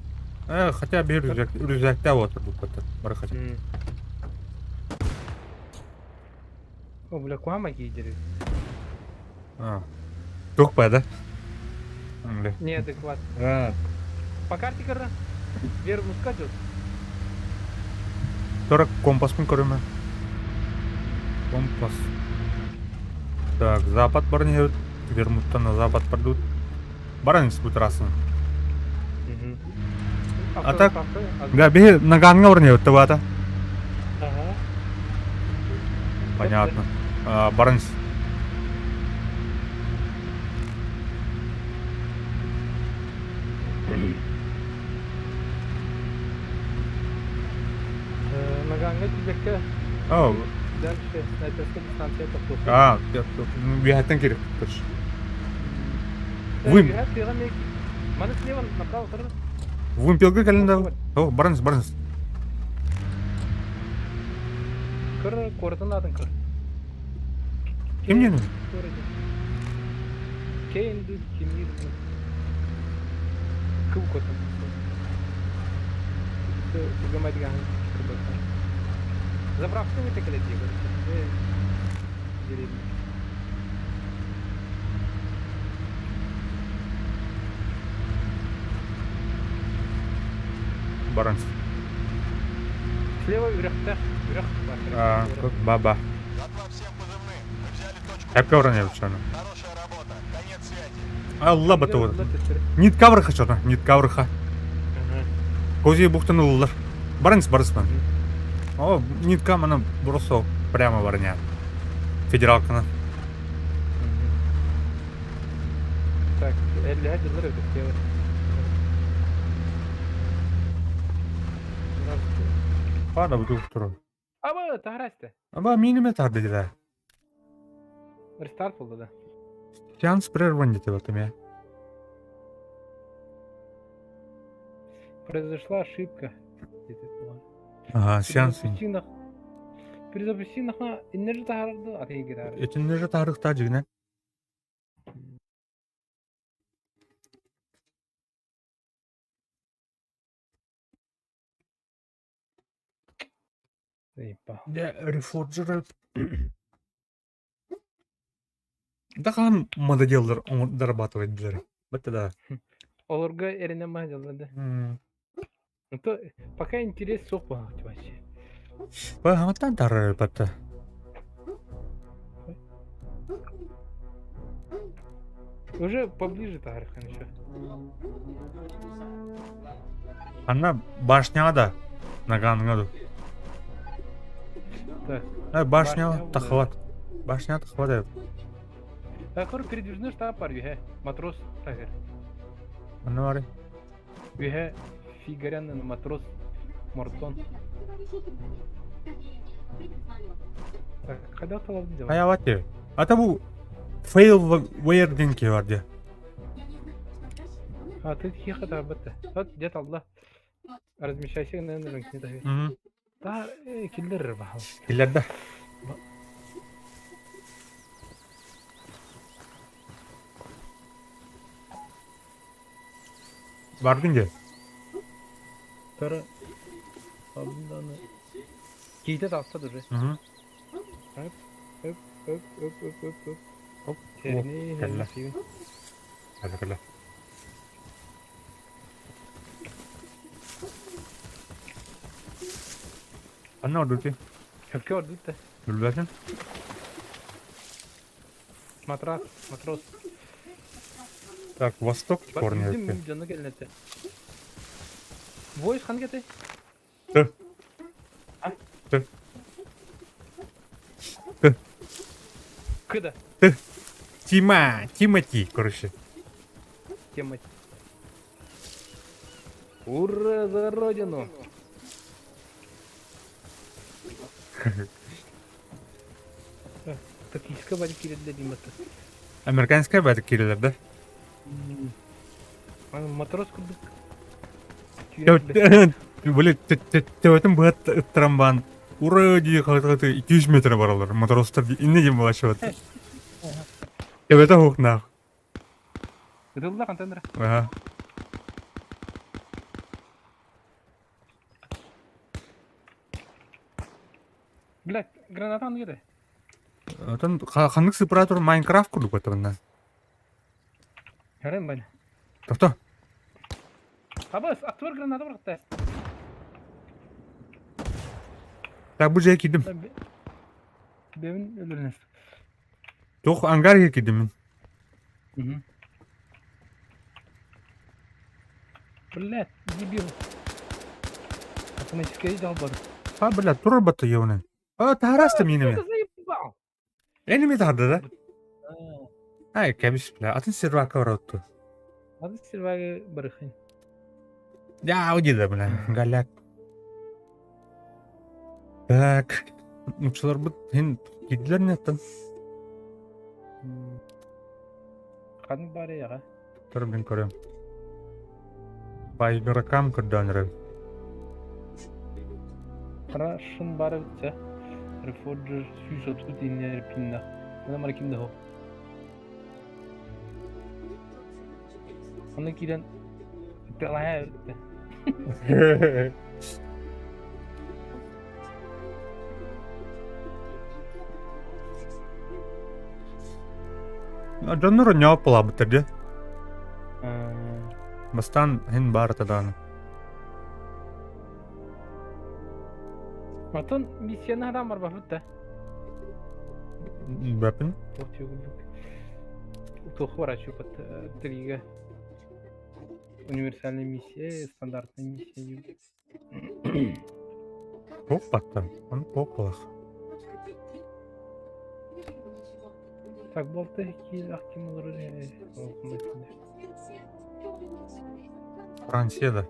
Хотя бы рюкзак, рюкзакта вот бапыта. Барахать. О, бля, куама киидери. А. Тух да? Бля. Неадекват. А. По карте кара. Вермутка дет. Тора компаспын көрөмө. Компас. Так, запад баран Вермуттан на запад пардут. Баран бутрасын. А так- Да, бе наганга баран тавата. Ага. Понятно. А, баран. Наганга тибекке О, дальше снайперская дистанция тоқту. а, бияттан керек. Короче. Вы- Маны слева направо тұрды. Вымпелге кэлин О, баранс, баранс. Кыр, кордын адын кыр. Кимнен? Кейнду, кимир. Кыл котын. Заправка вы так летели. Деревня. Баранс. Слева үрәхтә, үрәх бар. А, баба. Жатва всем позывным. Мы взяли точку Әпке оран ябышаны. Хорошая работа. Конец связи. Алла батуыр. Нит каврыха чорна, нит каврыха. Козий бухтан уллар. Баранс барысман. О, нитка мана бросо прямо барня. Федералканы. Так, 50 жылдар өтіп слева. Пара буту туру. Аба, тахрасты. Аба минеме тарды дила. Рестарт болды да. Сеанс прерван дете батым я. Произошла ошибка. Где-то было. Ага, сеанс. Перезапусти нах. Перезапусти нахна энергия тахарды, а ты гитара. Этинне же тарыхта жигне. Заебал. Дьэ, Reforger Да хаһан мододеллар дорабатывать дилэр. Бэтэ да. Олорго эрэнэн маһдьаллар да. Ну то пока интерес суох буолаҕыт вообще. Хаҥаттан тарар батта. Уже поближе таарыхан еще. Анна башняға да наганыҥа ду. Так. Э, башня тахват. Башня тахват эбит. Такыр передвижной штаб бар үһэ. Матрос тагыр. Анна бары. Үһэ фигарян матрос Мортон. Так, когда талабын дела? Хайават диye. Ата бу fail where диэн киһи бар диye. А, ты тихо да бытты. Вот где-то алла. Размещайся на рынке. Мгм. Да, киллер бахал. Киллерде. Бардын дии. Тара Абынданы. Киитэ тахса уже. Мгм. Өп, өп, өп, өп, өп, өп. Оп, Кэллэ. Кэллэ. Кэллэ, кэллэ. Ханна ордути? Хөпкө ордут да. Билбэтим. Матрас, матрос. Так, восток корни Бар дьоно кэллэтэ. Войс хан кэтэй? Т. А? Т. Т. Кыда? Т. Тима, Тимати, короче. Тимати. Ура за родину! Токийская бары киирэллэр диэн Американская бары киирэллэр да? Матрос курдук. Блин, төбөтүн быһат ыттаран баан ура дии хаҕыты 200 метр баралар. Матростар инне диэн балачыбат. Төбөтө хук наах. Ытылла хантан эрэ. Аха. Блядь, граната аныгы Отон ханнык сепаратор Майнкрафт курдук баттабынна. Көрөн баны. Тохто. Абас, актер граната бырахта. Так бу жая киирдим. Бэбин өлөрүнэс. Туох ангар киирдим мин. Блядь, дебил. Автоматическая дал бар. А, блядь, турар батта ёбаный. А, таһараста минеме. Заебал. Энеми таһарда да? Ай, кэбис, бля, атын сервака баратту. Атын сервага барыхын. Я, уйди да, бля, голяк. Так, нучаларбыт хин киирдилэр неттан. Ханнык баары яҕа. Тур мин көрөм. По игрокам көрдөөн эрэ. Хара шын бары битсэ. Reforger 130 иннер пинна. Мына мара ким да хо. Онно киирэн тылаһа бүттэ. Дьоннор ньоп буолаабыттар дии. Бастаан иһин баар этэ даҕаны. Оттон миссияны хатаан барбаппыт да. Бэпин. Туох барачу трига. Универсальная миссия, стандартная миссия. Туох баттан? Ону туох буолах. Так балта киил ахтим олорор Франция да.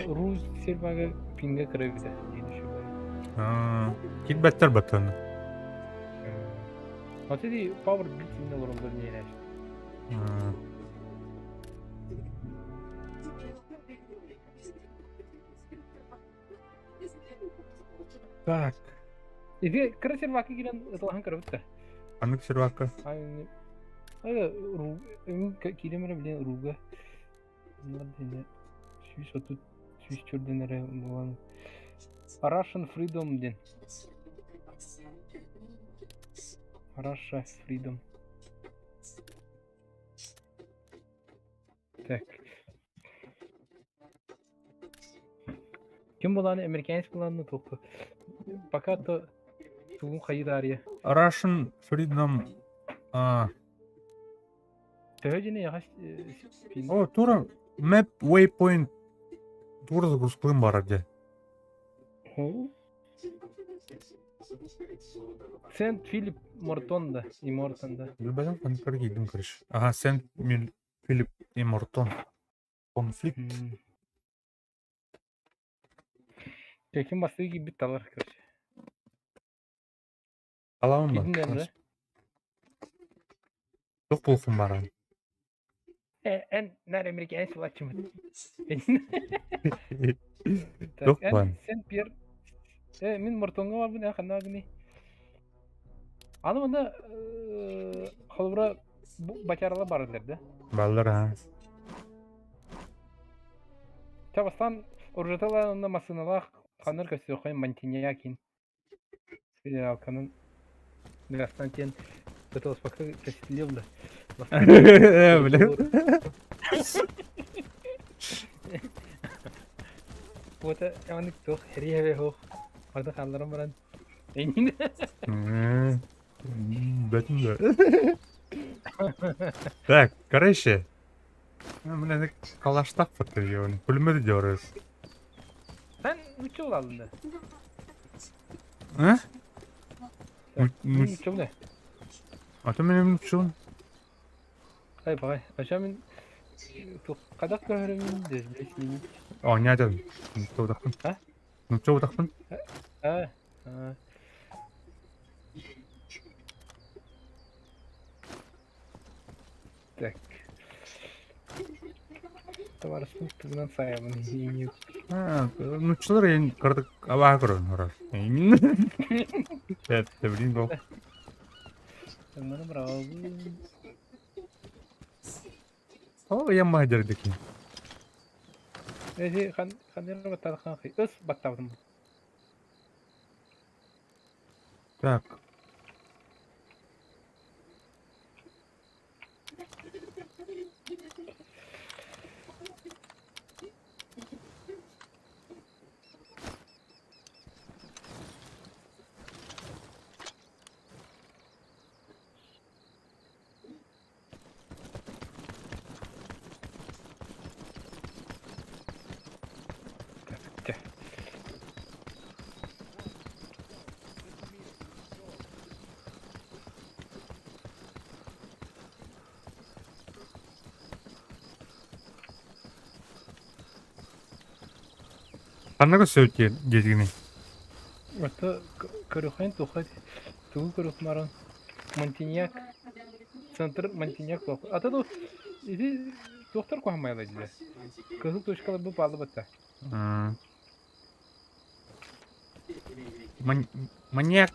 Русь сербага пинге кырабита. Килбэттэр баттан. Вот эти Power Beat инне олороллор не Так. Ити кыра сервака киирэн ыталаһан көрөбүт да. Ханнык сервакка? Киирим эрэ билин урууга 130 104 эрэ буолан Russian Freedom диэн Russia Freedom. Так. Ким булааны американец булааны туохха пока то тугун хайы Russian Freedom а Төһө дьине яхас О, тура map waypoint тура загрузкалым барар дьэ. Сент Филипп Мортон да и Мортон да. Билбэтим ханныктары киирдим короче. Ага, Сент Филипп и Мортон. Конфликт. Ким бастыы киирбит талар короче. Аламын ба? Киирдин да? Туох буолуохпун бааран? Эн нар американец булаччымын. Туох баан? Сен Пьер мин Мортоҥҥо барбын эн ханна гыный? Аны манна холобура бачарала бараллар да? Баллар аа. Ча бастаан оружетала онно массыыналаах ханнар көстүөххэ Монтиньякин Федералканын Константин пыталась пока впечатлил да. Бля. Вот онник туох херия хоох барда хаалларан баран эйнин Бэтин да. Так, короче. Мына калаштак фото Пулемет дёрыз. Sen нучча буолалын да? А? Нучча бile. А то мен нучча. Ай бай. Аша мин қадақ көрімін дезбес. О, не айтадым. Нучча утахпын. А? Нучча утахпын. А. А. Так. Товарыспын тугунан сайабын ииню. А, нуччалар ен кырдык абаа көрөн орар. Это, блин, был. Маны браво. О, я мадер дикин. Эзи хан ханер баттар хан хи. Өс баттабытым. Так. Так. Ханныгы сөйтті дедігіне? Это көрөхөн тухат тугу көрөх маран Монтиньяк центр Монтиньяк туох. Ата ду иди доктор кухамайла диле. Кызыл точкалар бу палы батта. Маньяк.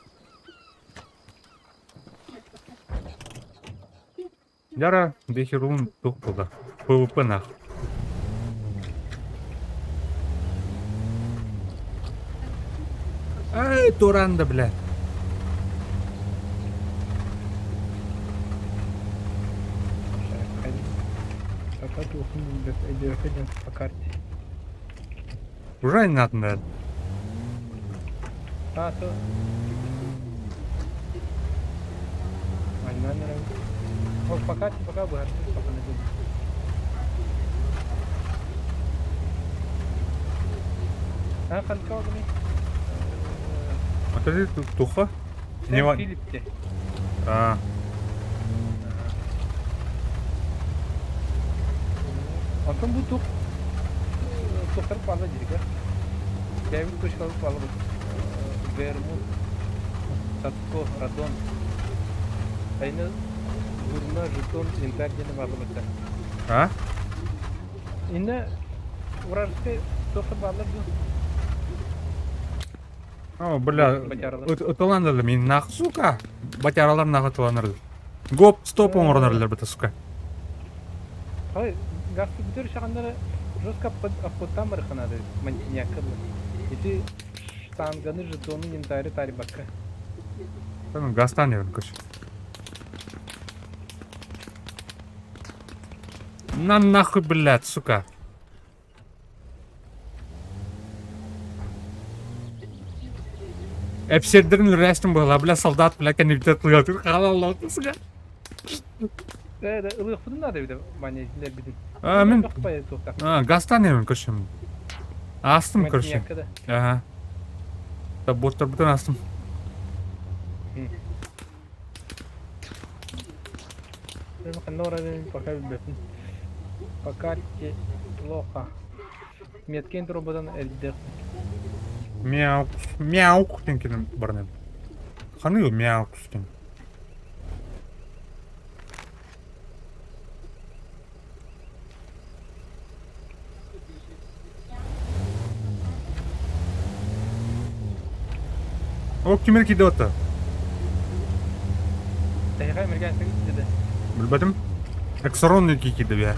Яра, дехерун тух булда. ПВП нах. Ай, туранда, бля. Пока тухун по карте. Уже не надо. А, то. Ол по карте пока бы пока не буду. А, ханка огни. А ты туха? Не Филиппте. А. Онтон бу тух тухтар пала дирге. Бэбит точкалы пала бу. Вермут, Садко, Радон. Айны Зурна, Жетон, Янтарь диэн баалы бытта. А? Инна вражескай тухтар баалар ду. О, бля, Батяралар. Ытыланнар мин нах, сука. Батяралар нах ытыланар. Гоп, стоп оҥоронор быта, сука. Ой, газ бүтөр шағандары жестко обходтан барыханады мантинякка было. Ити штанганы, жетоны, янтары тарибакка. Ну, газтан я, короче. На нахуй, блядь, сука. Эпсердерин үрәстім была, бля, солдат, бля, кэннибитэ тыатыр хаалаллаатын, сука. Да, да, ылыахпытын наада эбитэ Ваня итилэрбитин. А, мин Бахпай туохтаах. А, газтан эбин көрсөм. Астым, короче. Мантинякка да. Ага. Да, боттарбытын астым. Ханна барарын пока билбэппин. По карте плохо. Меткин турбадан эрдэх. Мяу, мяу, диэн баран. Ханы мяу диэн. О, кимер киде ота? Тэһиҕэ Американ киирдэ. Билбэтим. Эксорон киирдэ бия.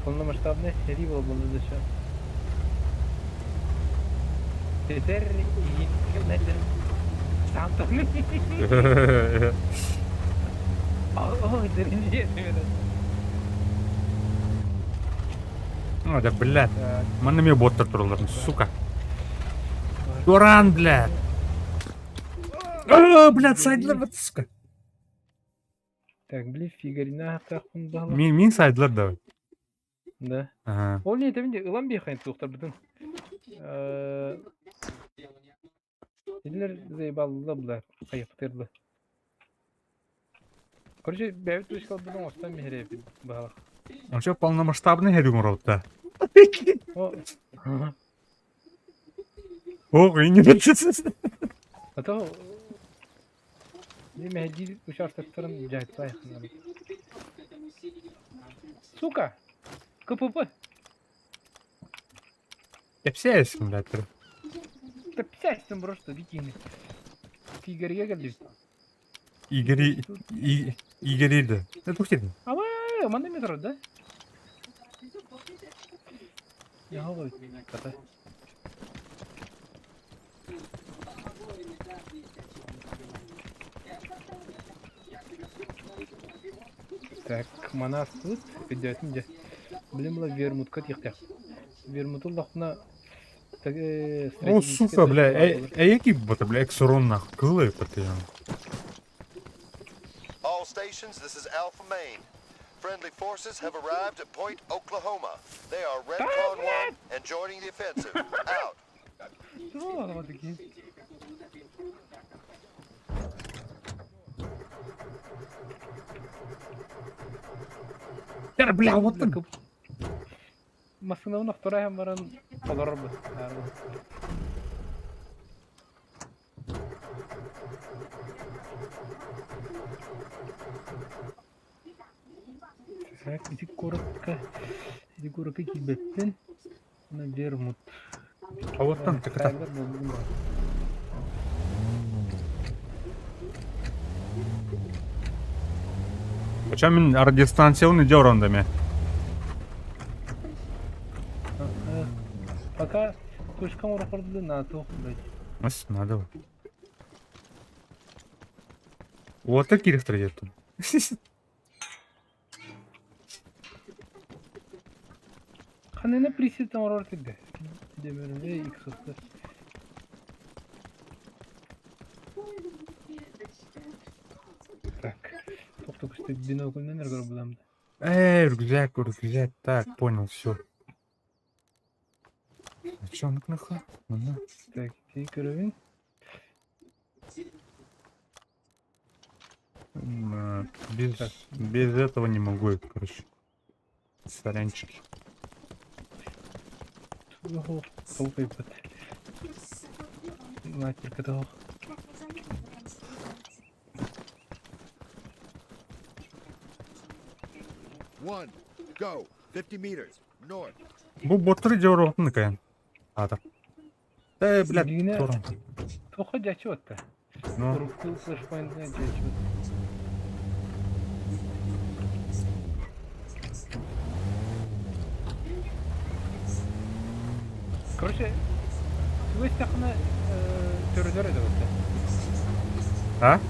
Полномасштабная серия была да еще. Теперь сам О, О, да, блядь. Манна мне боттар тураллар, сука. Туран, блядь. О, блядь, сайдлар, вот, сука. Так, били фигарина хактаахпын баһыла. Мин, мин сайдлар да. Да. Ага. Ол не этебин ылан биэхэйн туохтарбытын. Кинилэр заебалла бла, хайыптырла. Короче, бэйбит вышкалбытын оҥостон биһирэбит баһылах. Он что, полномасштабный херюм да? О, Ох, и не а то мэһэдиир участоктарын дьаһайбайханар. Сука! КПП! Кэпсээсин, блядь. Да писайсың просто бикини. Фигарьга кэллибит. Игорь, и, Игорь, да. Это тух дедин? Э, манна метро, да? Я говорю, кота. Так, манас тут, идет, где. Блин, была вермутка тихтях. Вермуту лохна. О, сука, бля, э, яки бота, бля, эксорон нах, кылы, паты. All stations, this is Alpha Main. Friendly forces have arrived at Point Oklahoma. They are Redcon 1 and joining the offensive. Out. Что такие? Бля, вот там. Массыынабын охторо баран олорорбут. Так, ити коротко киирбэппин. На вермут. А вот там, так это. Тайлар буоллум баар. Почему мин радиостанционный дёрондами? Пока точкам урохордулу на туох, блядь. Ас, надо. Вот такие где-то. Ханына присед оҥорор тиргэ. Дэмэрэ икс Так. Тохто көстө бинокльнен эргөр буламды. Эй, рюкзак, рюкзак. Так, понял, все. А чё, ну нахуй? Ну, Так, ити көрөбүн. Без, без этого не могу, это, короче. Сорянчики. Туох толкайбыт. Матерка туох. One, go. 50 meters. North. Бу боттары дьоруотун кайан. Аата. Э, блядь, Дьиҥэ туран. туохха дьаччы батта? Ну, Урукку флешпоинтына дьаччы Короче, тугу истэххинэ төрөлөр этэ батта. а?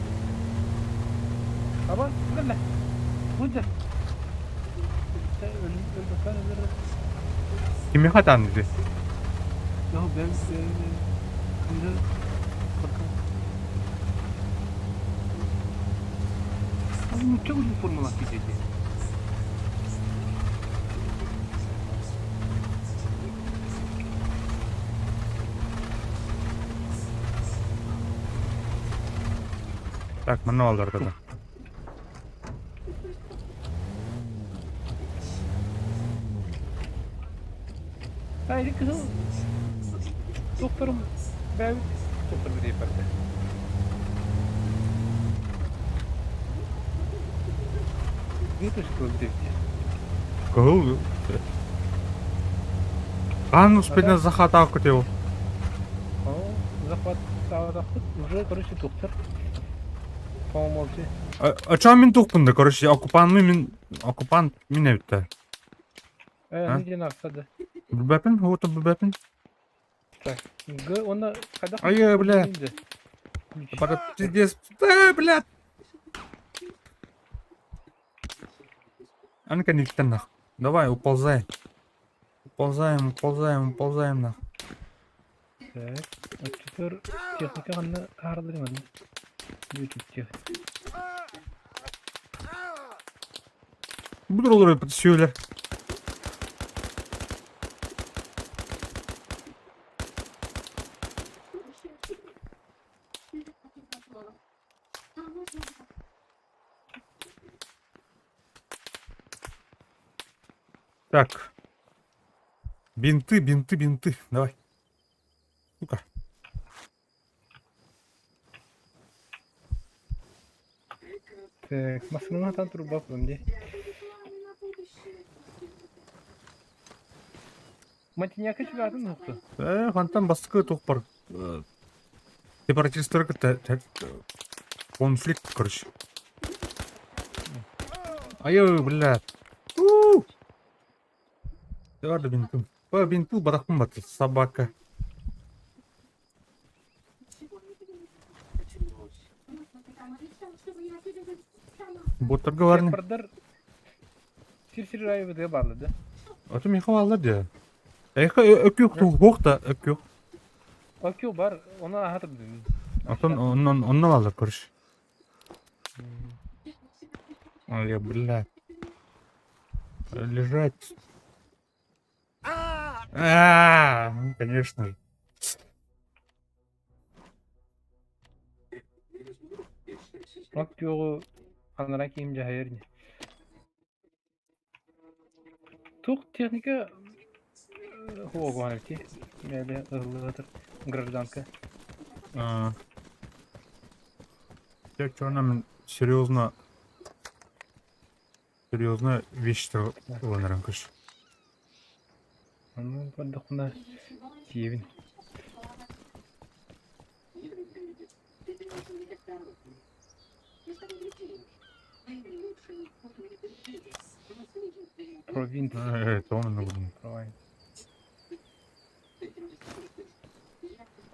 Аба, кэллэ. Сылдьар. Өлбөккөн өлөр. Кимиэхэ атаан дии? Yo ben кыыһы Нучча формалаах киһи Так, манна бааллар да. Haydi кыһыл докторум бэйэбит докторбут диэбэттэр. Выпуск диэбит. Кыһыл Хаан успетна захатаах көтөҕө. О, захват таабатахпыт уже, короче, доктор по-моему. А чё мин тухпун да, короче, оккупант мин оккупант мин эбиттэ. Э, диэн ахсады. Билбэппин, уота билбэппин. Так, Г, уонна хайдах Ай, бля. Пиздец. Да, блядь. А ну-ка, не нах. Давай, уползай. Уползаем, уползаем, уползаем нах. Так, оччотугар техника ханна ааралар манна? YouTube техника. Буду олорор сүйөлөр. Так. Бинты, бинты, бинты. Давай. Сука. Так, массыына хатан турбаппын дии. Матиньяка чугаатын уһукту. Э, хантан бастакы туох бар. Сепаратистары кытта конфликт, короче. Айы, блядь. У! Барды бинтым. Ба, бинты барахпын бат, собака. Боттарга барны. Сепардар сир-сир аайы бааллар да. Ото миэхэ бааллар дии. Эйхэ өкүөх туох да өкүөх. Окей бар, ону аһатып дым. Отон оннон онно бааллар короче. Ой, блядь. Лежать. А, ну, конечно же. Окей анараа киим дьаһайар ини. Туох техника хуогуһан эбитий? Мээлэ ыһыллыгатыр гражданка. А, Я чё серьезно серьезно вещь ылынарым короче. Ону көрдөхпүнэ тиийэбин. Провинция. Это он нужен. Провинция.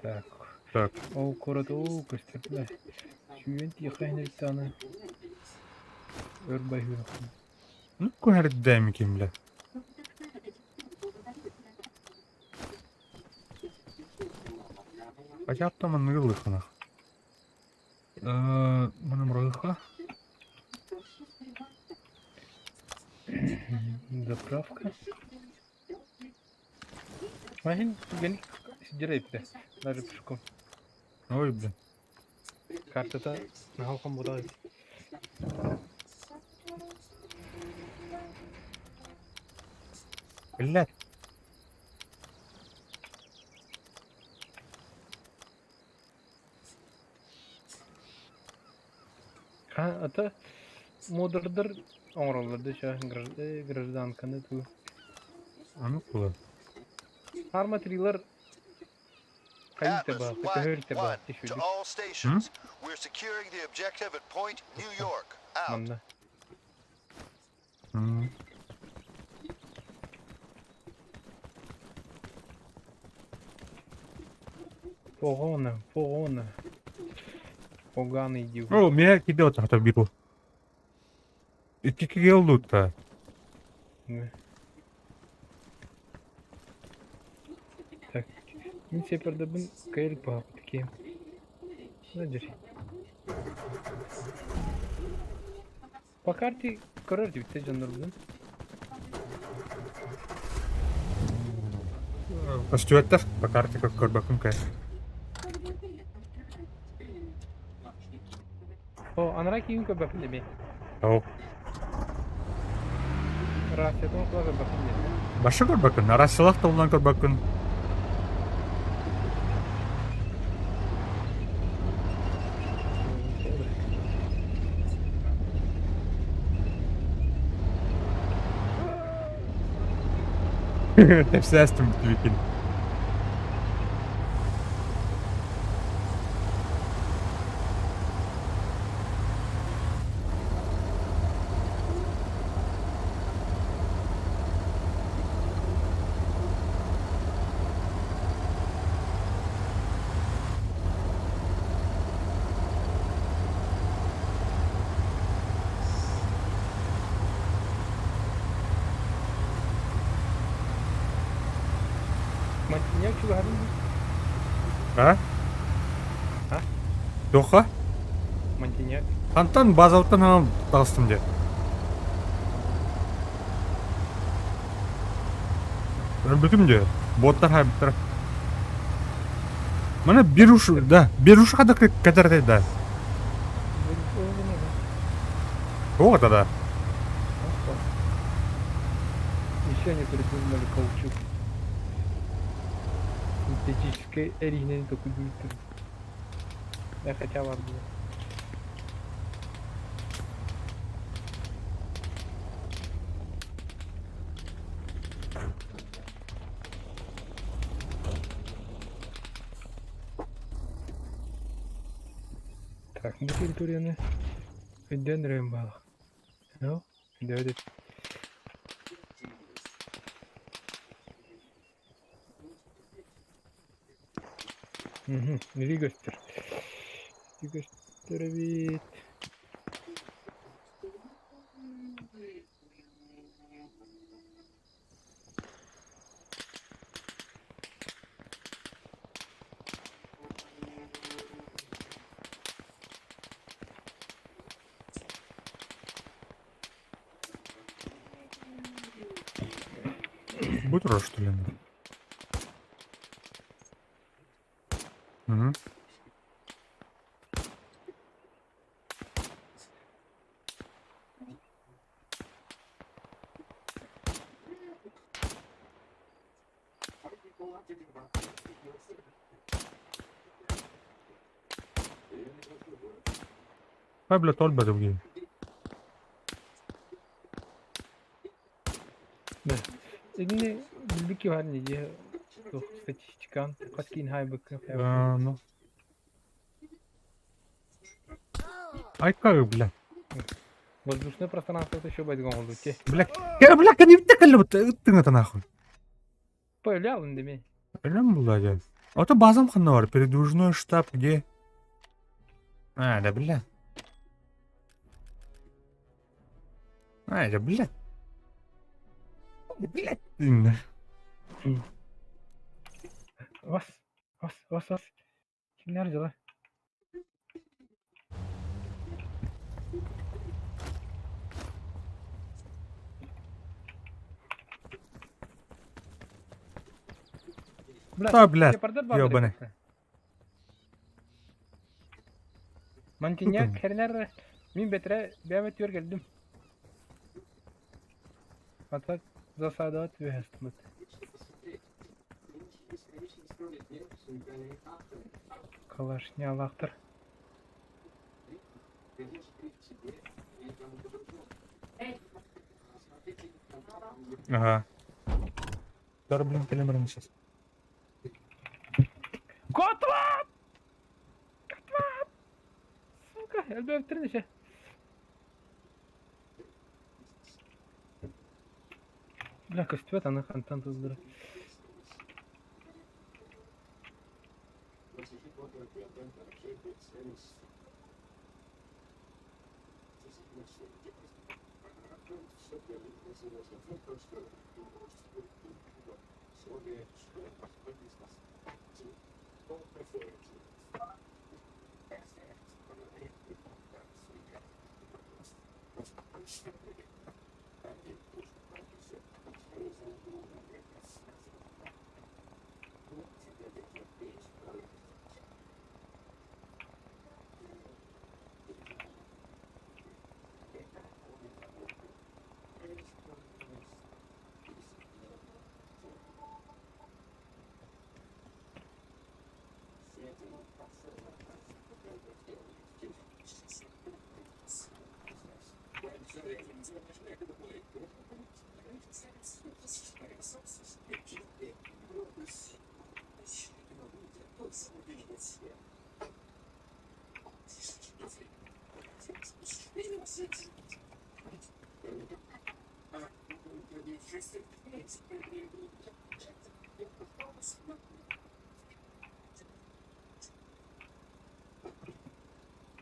Так. Так. Ол куорат оо көстөр бля. Сүүрэн тиэхээн аны өр баһыахпын. Ну, куһэрдэм ким, бля. Хотя там он лыханах. Манам рыха. Заправка. Махин түгэн сидер эбитэ. Даже пешком. Ой, блин. Картата наһаа буолар эбит. Блядь. А, это модердер оҥороллор да ча гражданканы туу. Аны кулан. Арма трилар хайыта Atlas баар, көһөрүтэ White баар 1 to тишүдүк all stations. We're securing the objective at Point New York. Out. манна. М. Погона, погона. Поганый див. О, меня кидал тахта биру. Икки кигел лутта. Так, мин сепердебин кэлик баапыт киэм. Надир. По карте көрөр дибитте дьоннорбун. Көстүбэттэр по карте как көрбөккүн кэ. О, анараа киин көрбөппүн деми. О, Рациятын кула көрбөппүн деми. башы көрбөккүн, арасылах толлан көрбөккүн. Тепсәстім твикин. Мантиняк чугаһарын А? А? Тоха? Мантиняк. Антан базалыктан анан таҕыстым дии. Өлбүтүм дии. Боттар хайбыттар. Мана беруш, да, беруш хада кэтэртэй да. Тоҕо да. Еще не придумали каучук. Синтетической эринен только будет. Я хотя бы было. Так, бу территорияны өйдөөн эрэн баалах. Ну, өйдөөдүт. Мгм, Или көстөр. Или көстөр эбит. Будет рожь, что ли? Угу. Ай, бля, толь бадывги. Да. Итини билбикки баар ини дии туох статистикан хас киин хаайбыкка Ну. Ай, как, бля. Воздушное пространство еще байдгон болду те. Бля, я, бля, не вот ты это нахуй. Появлял деме. Прям блядь. А то базам ханор, передвижной штаб где? А, да, бля. А, да, бля. Бля. Вас, вас, вас, вас. Кимнер дела? Бля, Да, бля, леопарддар баар ёбаный. эбит. Мантиняк хернер мин бэтэрэ бэйэм өттүгэр кэллим. А так засадаҕа түбэһэстибит. Калашнялаахтар. Ага. Тар, блин, кэлэн сейчас. Котла! Котла! Сука, элбэхтэрин еще. Бля, көстүбэт аны хантан тыллары.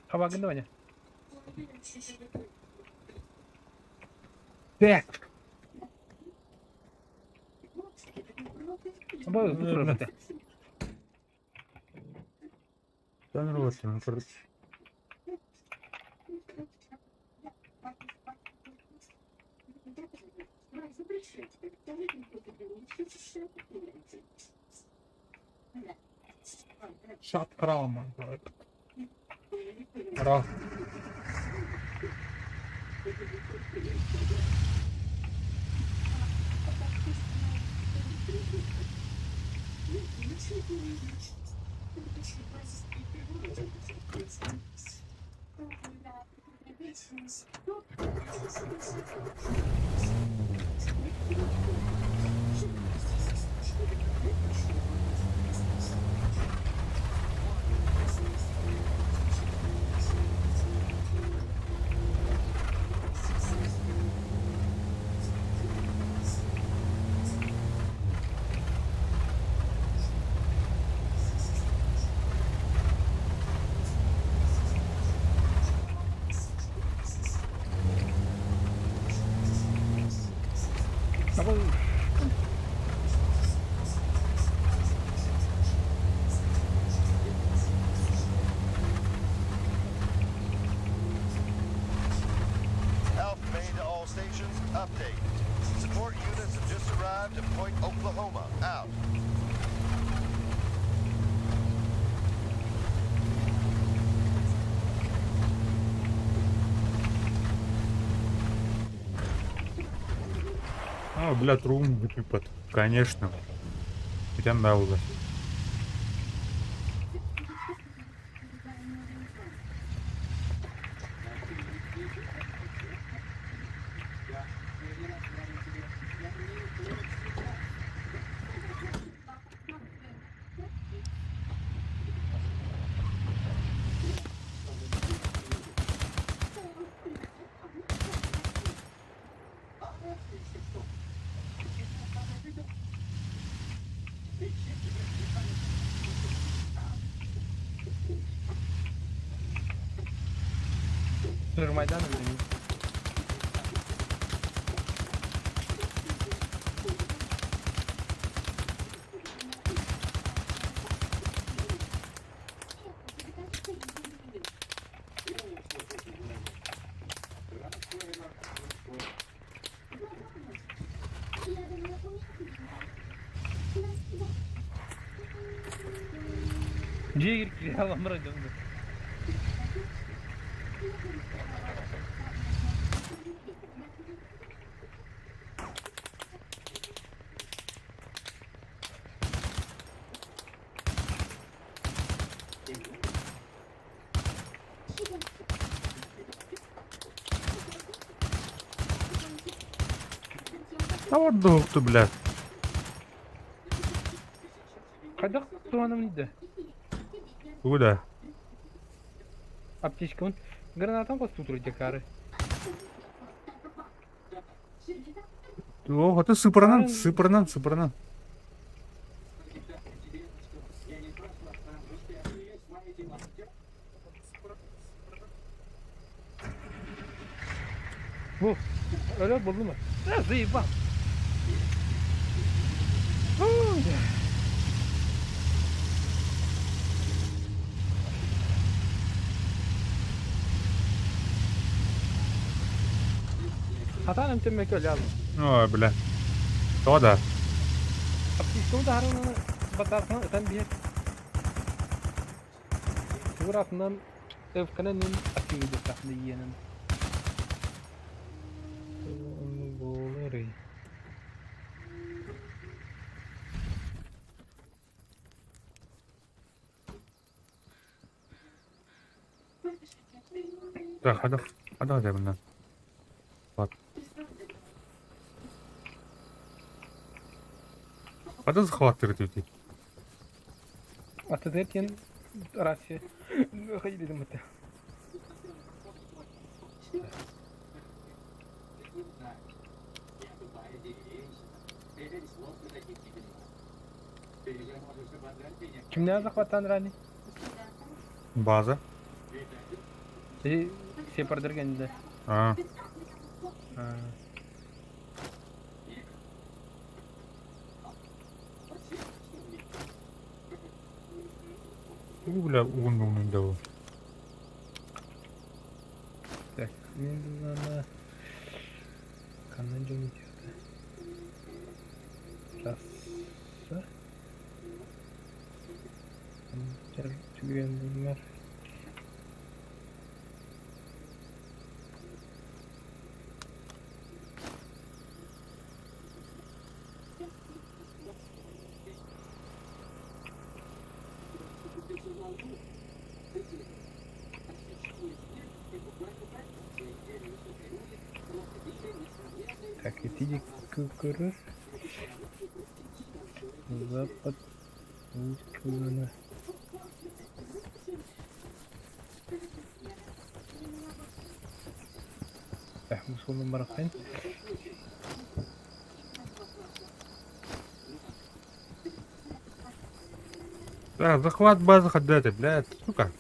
Хабагын да Ваня? Так. Бу турар этэ. Короче. Шат кралма. Раз. Alpha Main to all stations, update. Support units have just arrived at Point Oklahoma. Out. А, блядь, рум выпад. Конечно. Хотя да, уже. Майдан или нет? Дьиэ киирэ дьон. А вот дух ты, блядь. Хайдах туһанабын да? Тугу да? Аптечкабын гранатам хостуу турар дьакаары. О, это сыпыранан, сыпыранан, сыпыранан. Бу, өлөр буллум. Э, заебал. Фу, Хатан эмтэммэккэ өлө алым. Ой, бля. Тоҕо да? Аптечкабы таһааран батарканы ытан биэр. Тугур атынан өвкэнэн ин активидеттахны иэнэн. Буоларый. Так, хадах, хадах дебиннен. Бат. Хада захваттыр дии. Атыдыр диэн рация хайдыдым этэ. Кимнээх захваттаан рани? База. И сепардар кэннэ. А. Уу, бля, угун угун да Так, мен буллаана ханна дьон үтүөтэ. Трасса. Түгэн булмар. Так, ити көрөр. Запад Усть-Кулана. Так, мусульман барахайын. Да, захват базы хаддаты, блядь, сука.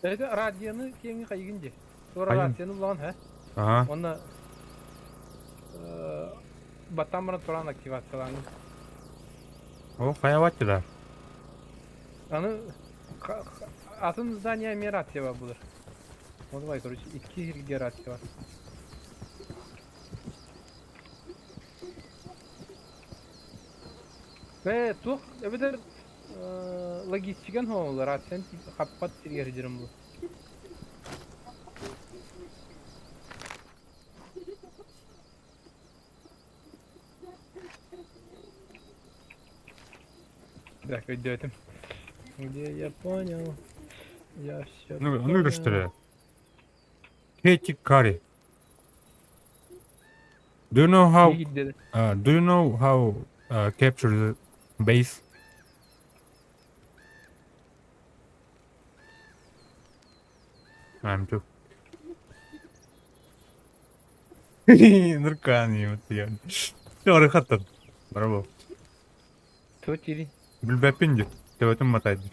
Это радионы кеңи хайгын де. Тура Хайын. радионы булан, ха? Ага. Онна баттан туран активациялаан. О, хаяват да. Аны атын здание эмиэ рация булар. Ну давай, короче, икки сиргэ рация бар. Ээ, туох эбэтэр логистикан хоолар рацияны хаппат сиригэр сылдьарым бу. Так, өйдөөтүм. Где я понял? Я все Ну, ну понял. что ли? Кети Кари. Do you know how Диде. Do you know how capture the base? I'm too. Нуркан я. Все, хаттан. Браво. Туох диирий? Билбэппин дии. Төбөтүн матайдым.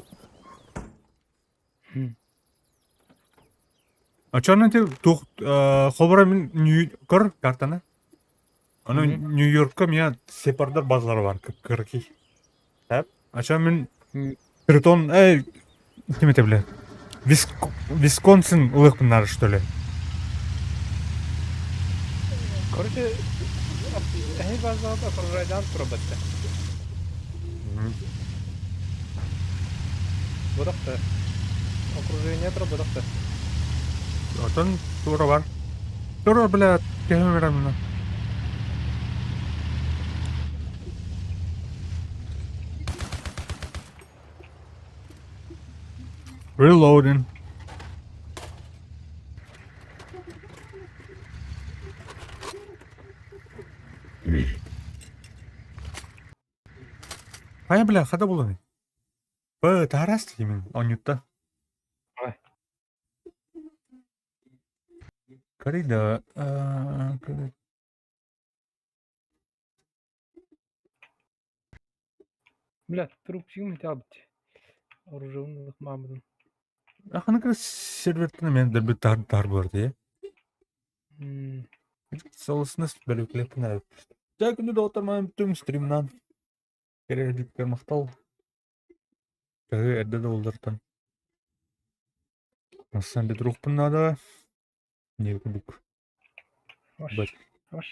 Оччону ити туох холобура мин көр картаны. Ону Нью-Йоркка миа сепардар базалара бар кыракый. Тэп. Оччо мин Тритон эй ким этэ бile Висконсин ылыахпын что ли? Короче, эһи базаҕыт окружайдаан турабатта. Бодохто. Окружение турабатахта. Отон тура бар. Тура, бля, кэһэмэрэмнэ. Reloading. Хайа, бля, хата буланы. Б тараас диимин оонньуутта. Давай. Көрүй да Бля, трупчигым хотя бы оружие мамадын. Аханы сервертін мен дөрбүт тар тар буолар дии. Солосунас бөлүклэппин Дьэ күндү доҕоттор түҥ стримнан кэрэ махтал. Төһө эрдэ да буллартан. Асан бедругпун наада. Не курдук. Ош. Бэт. Ош.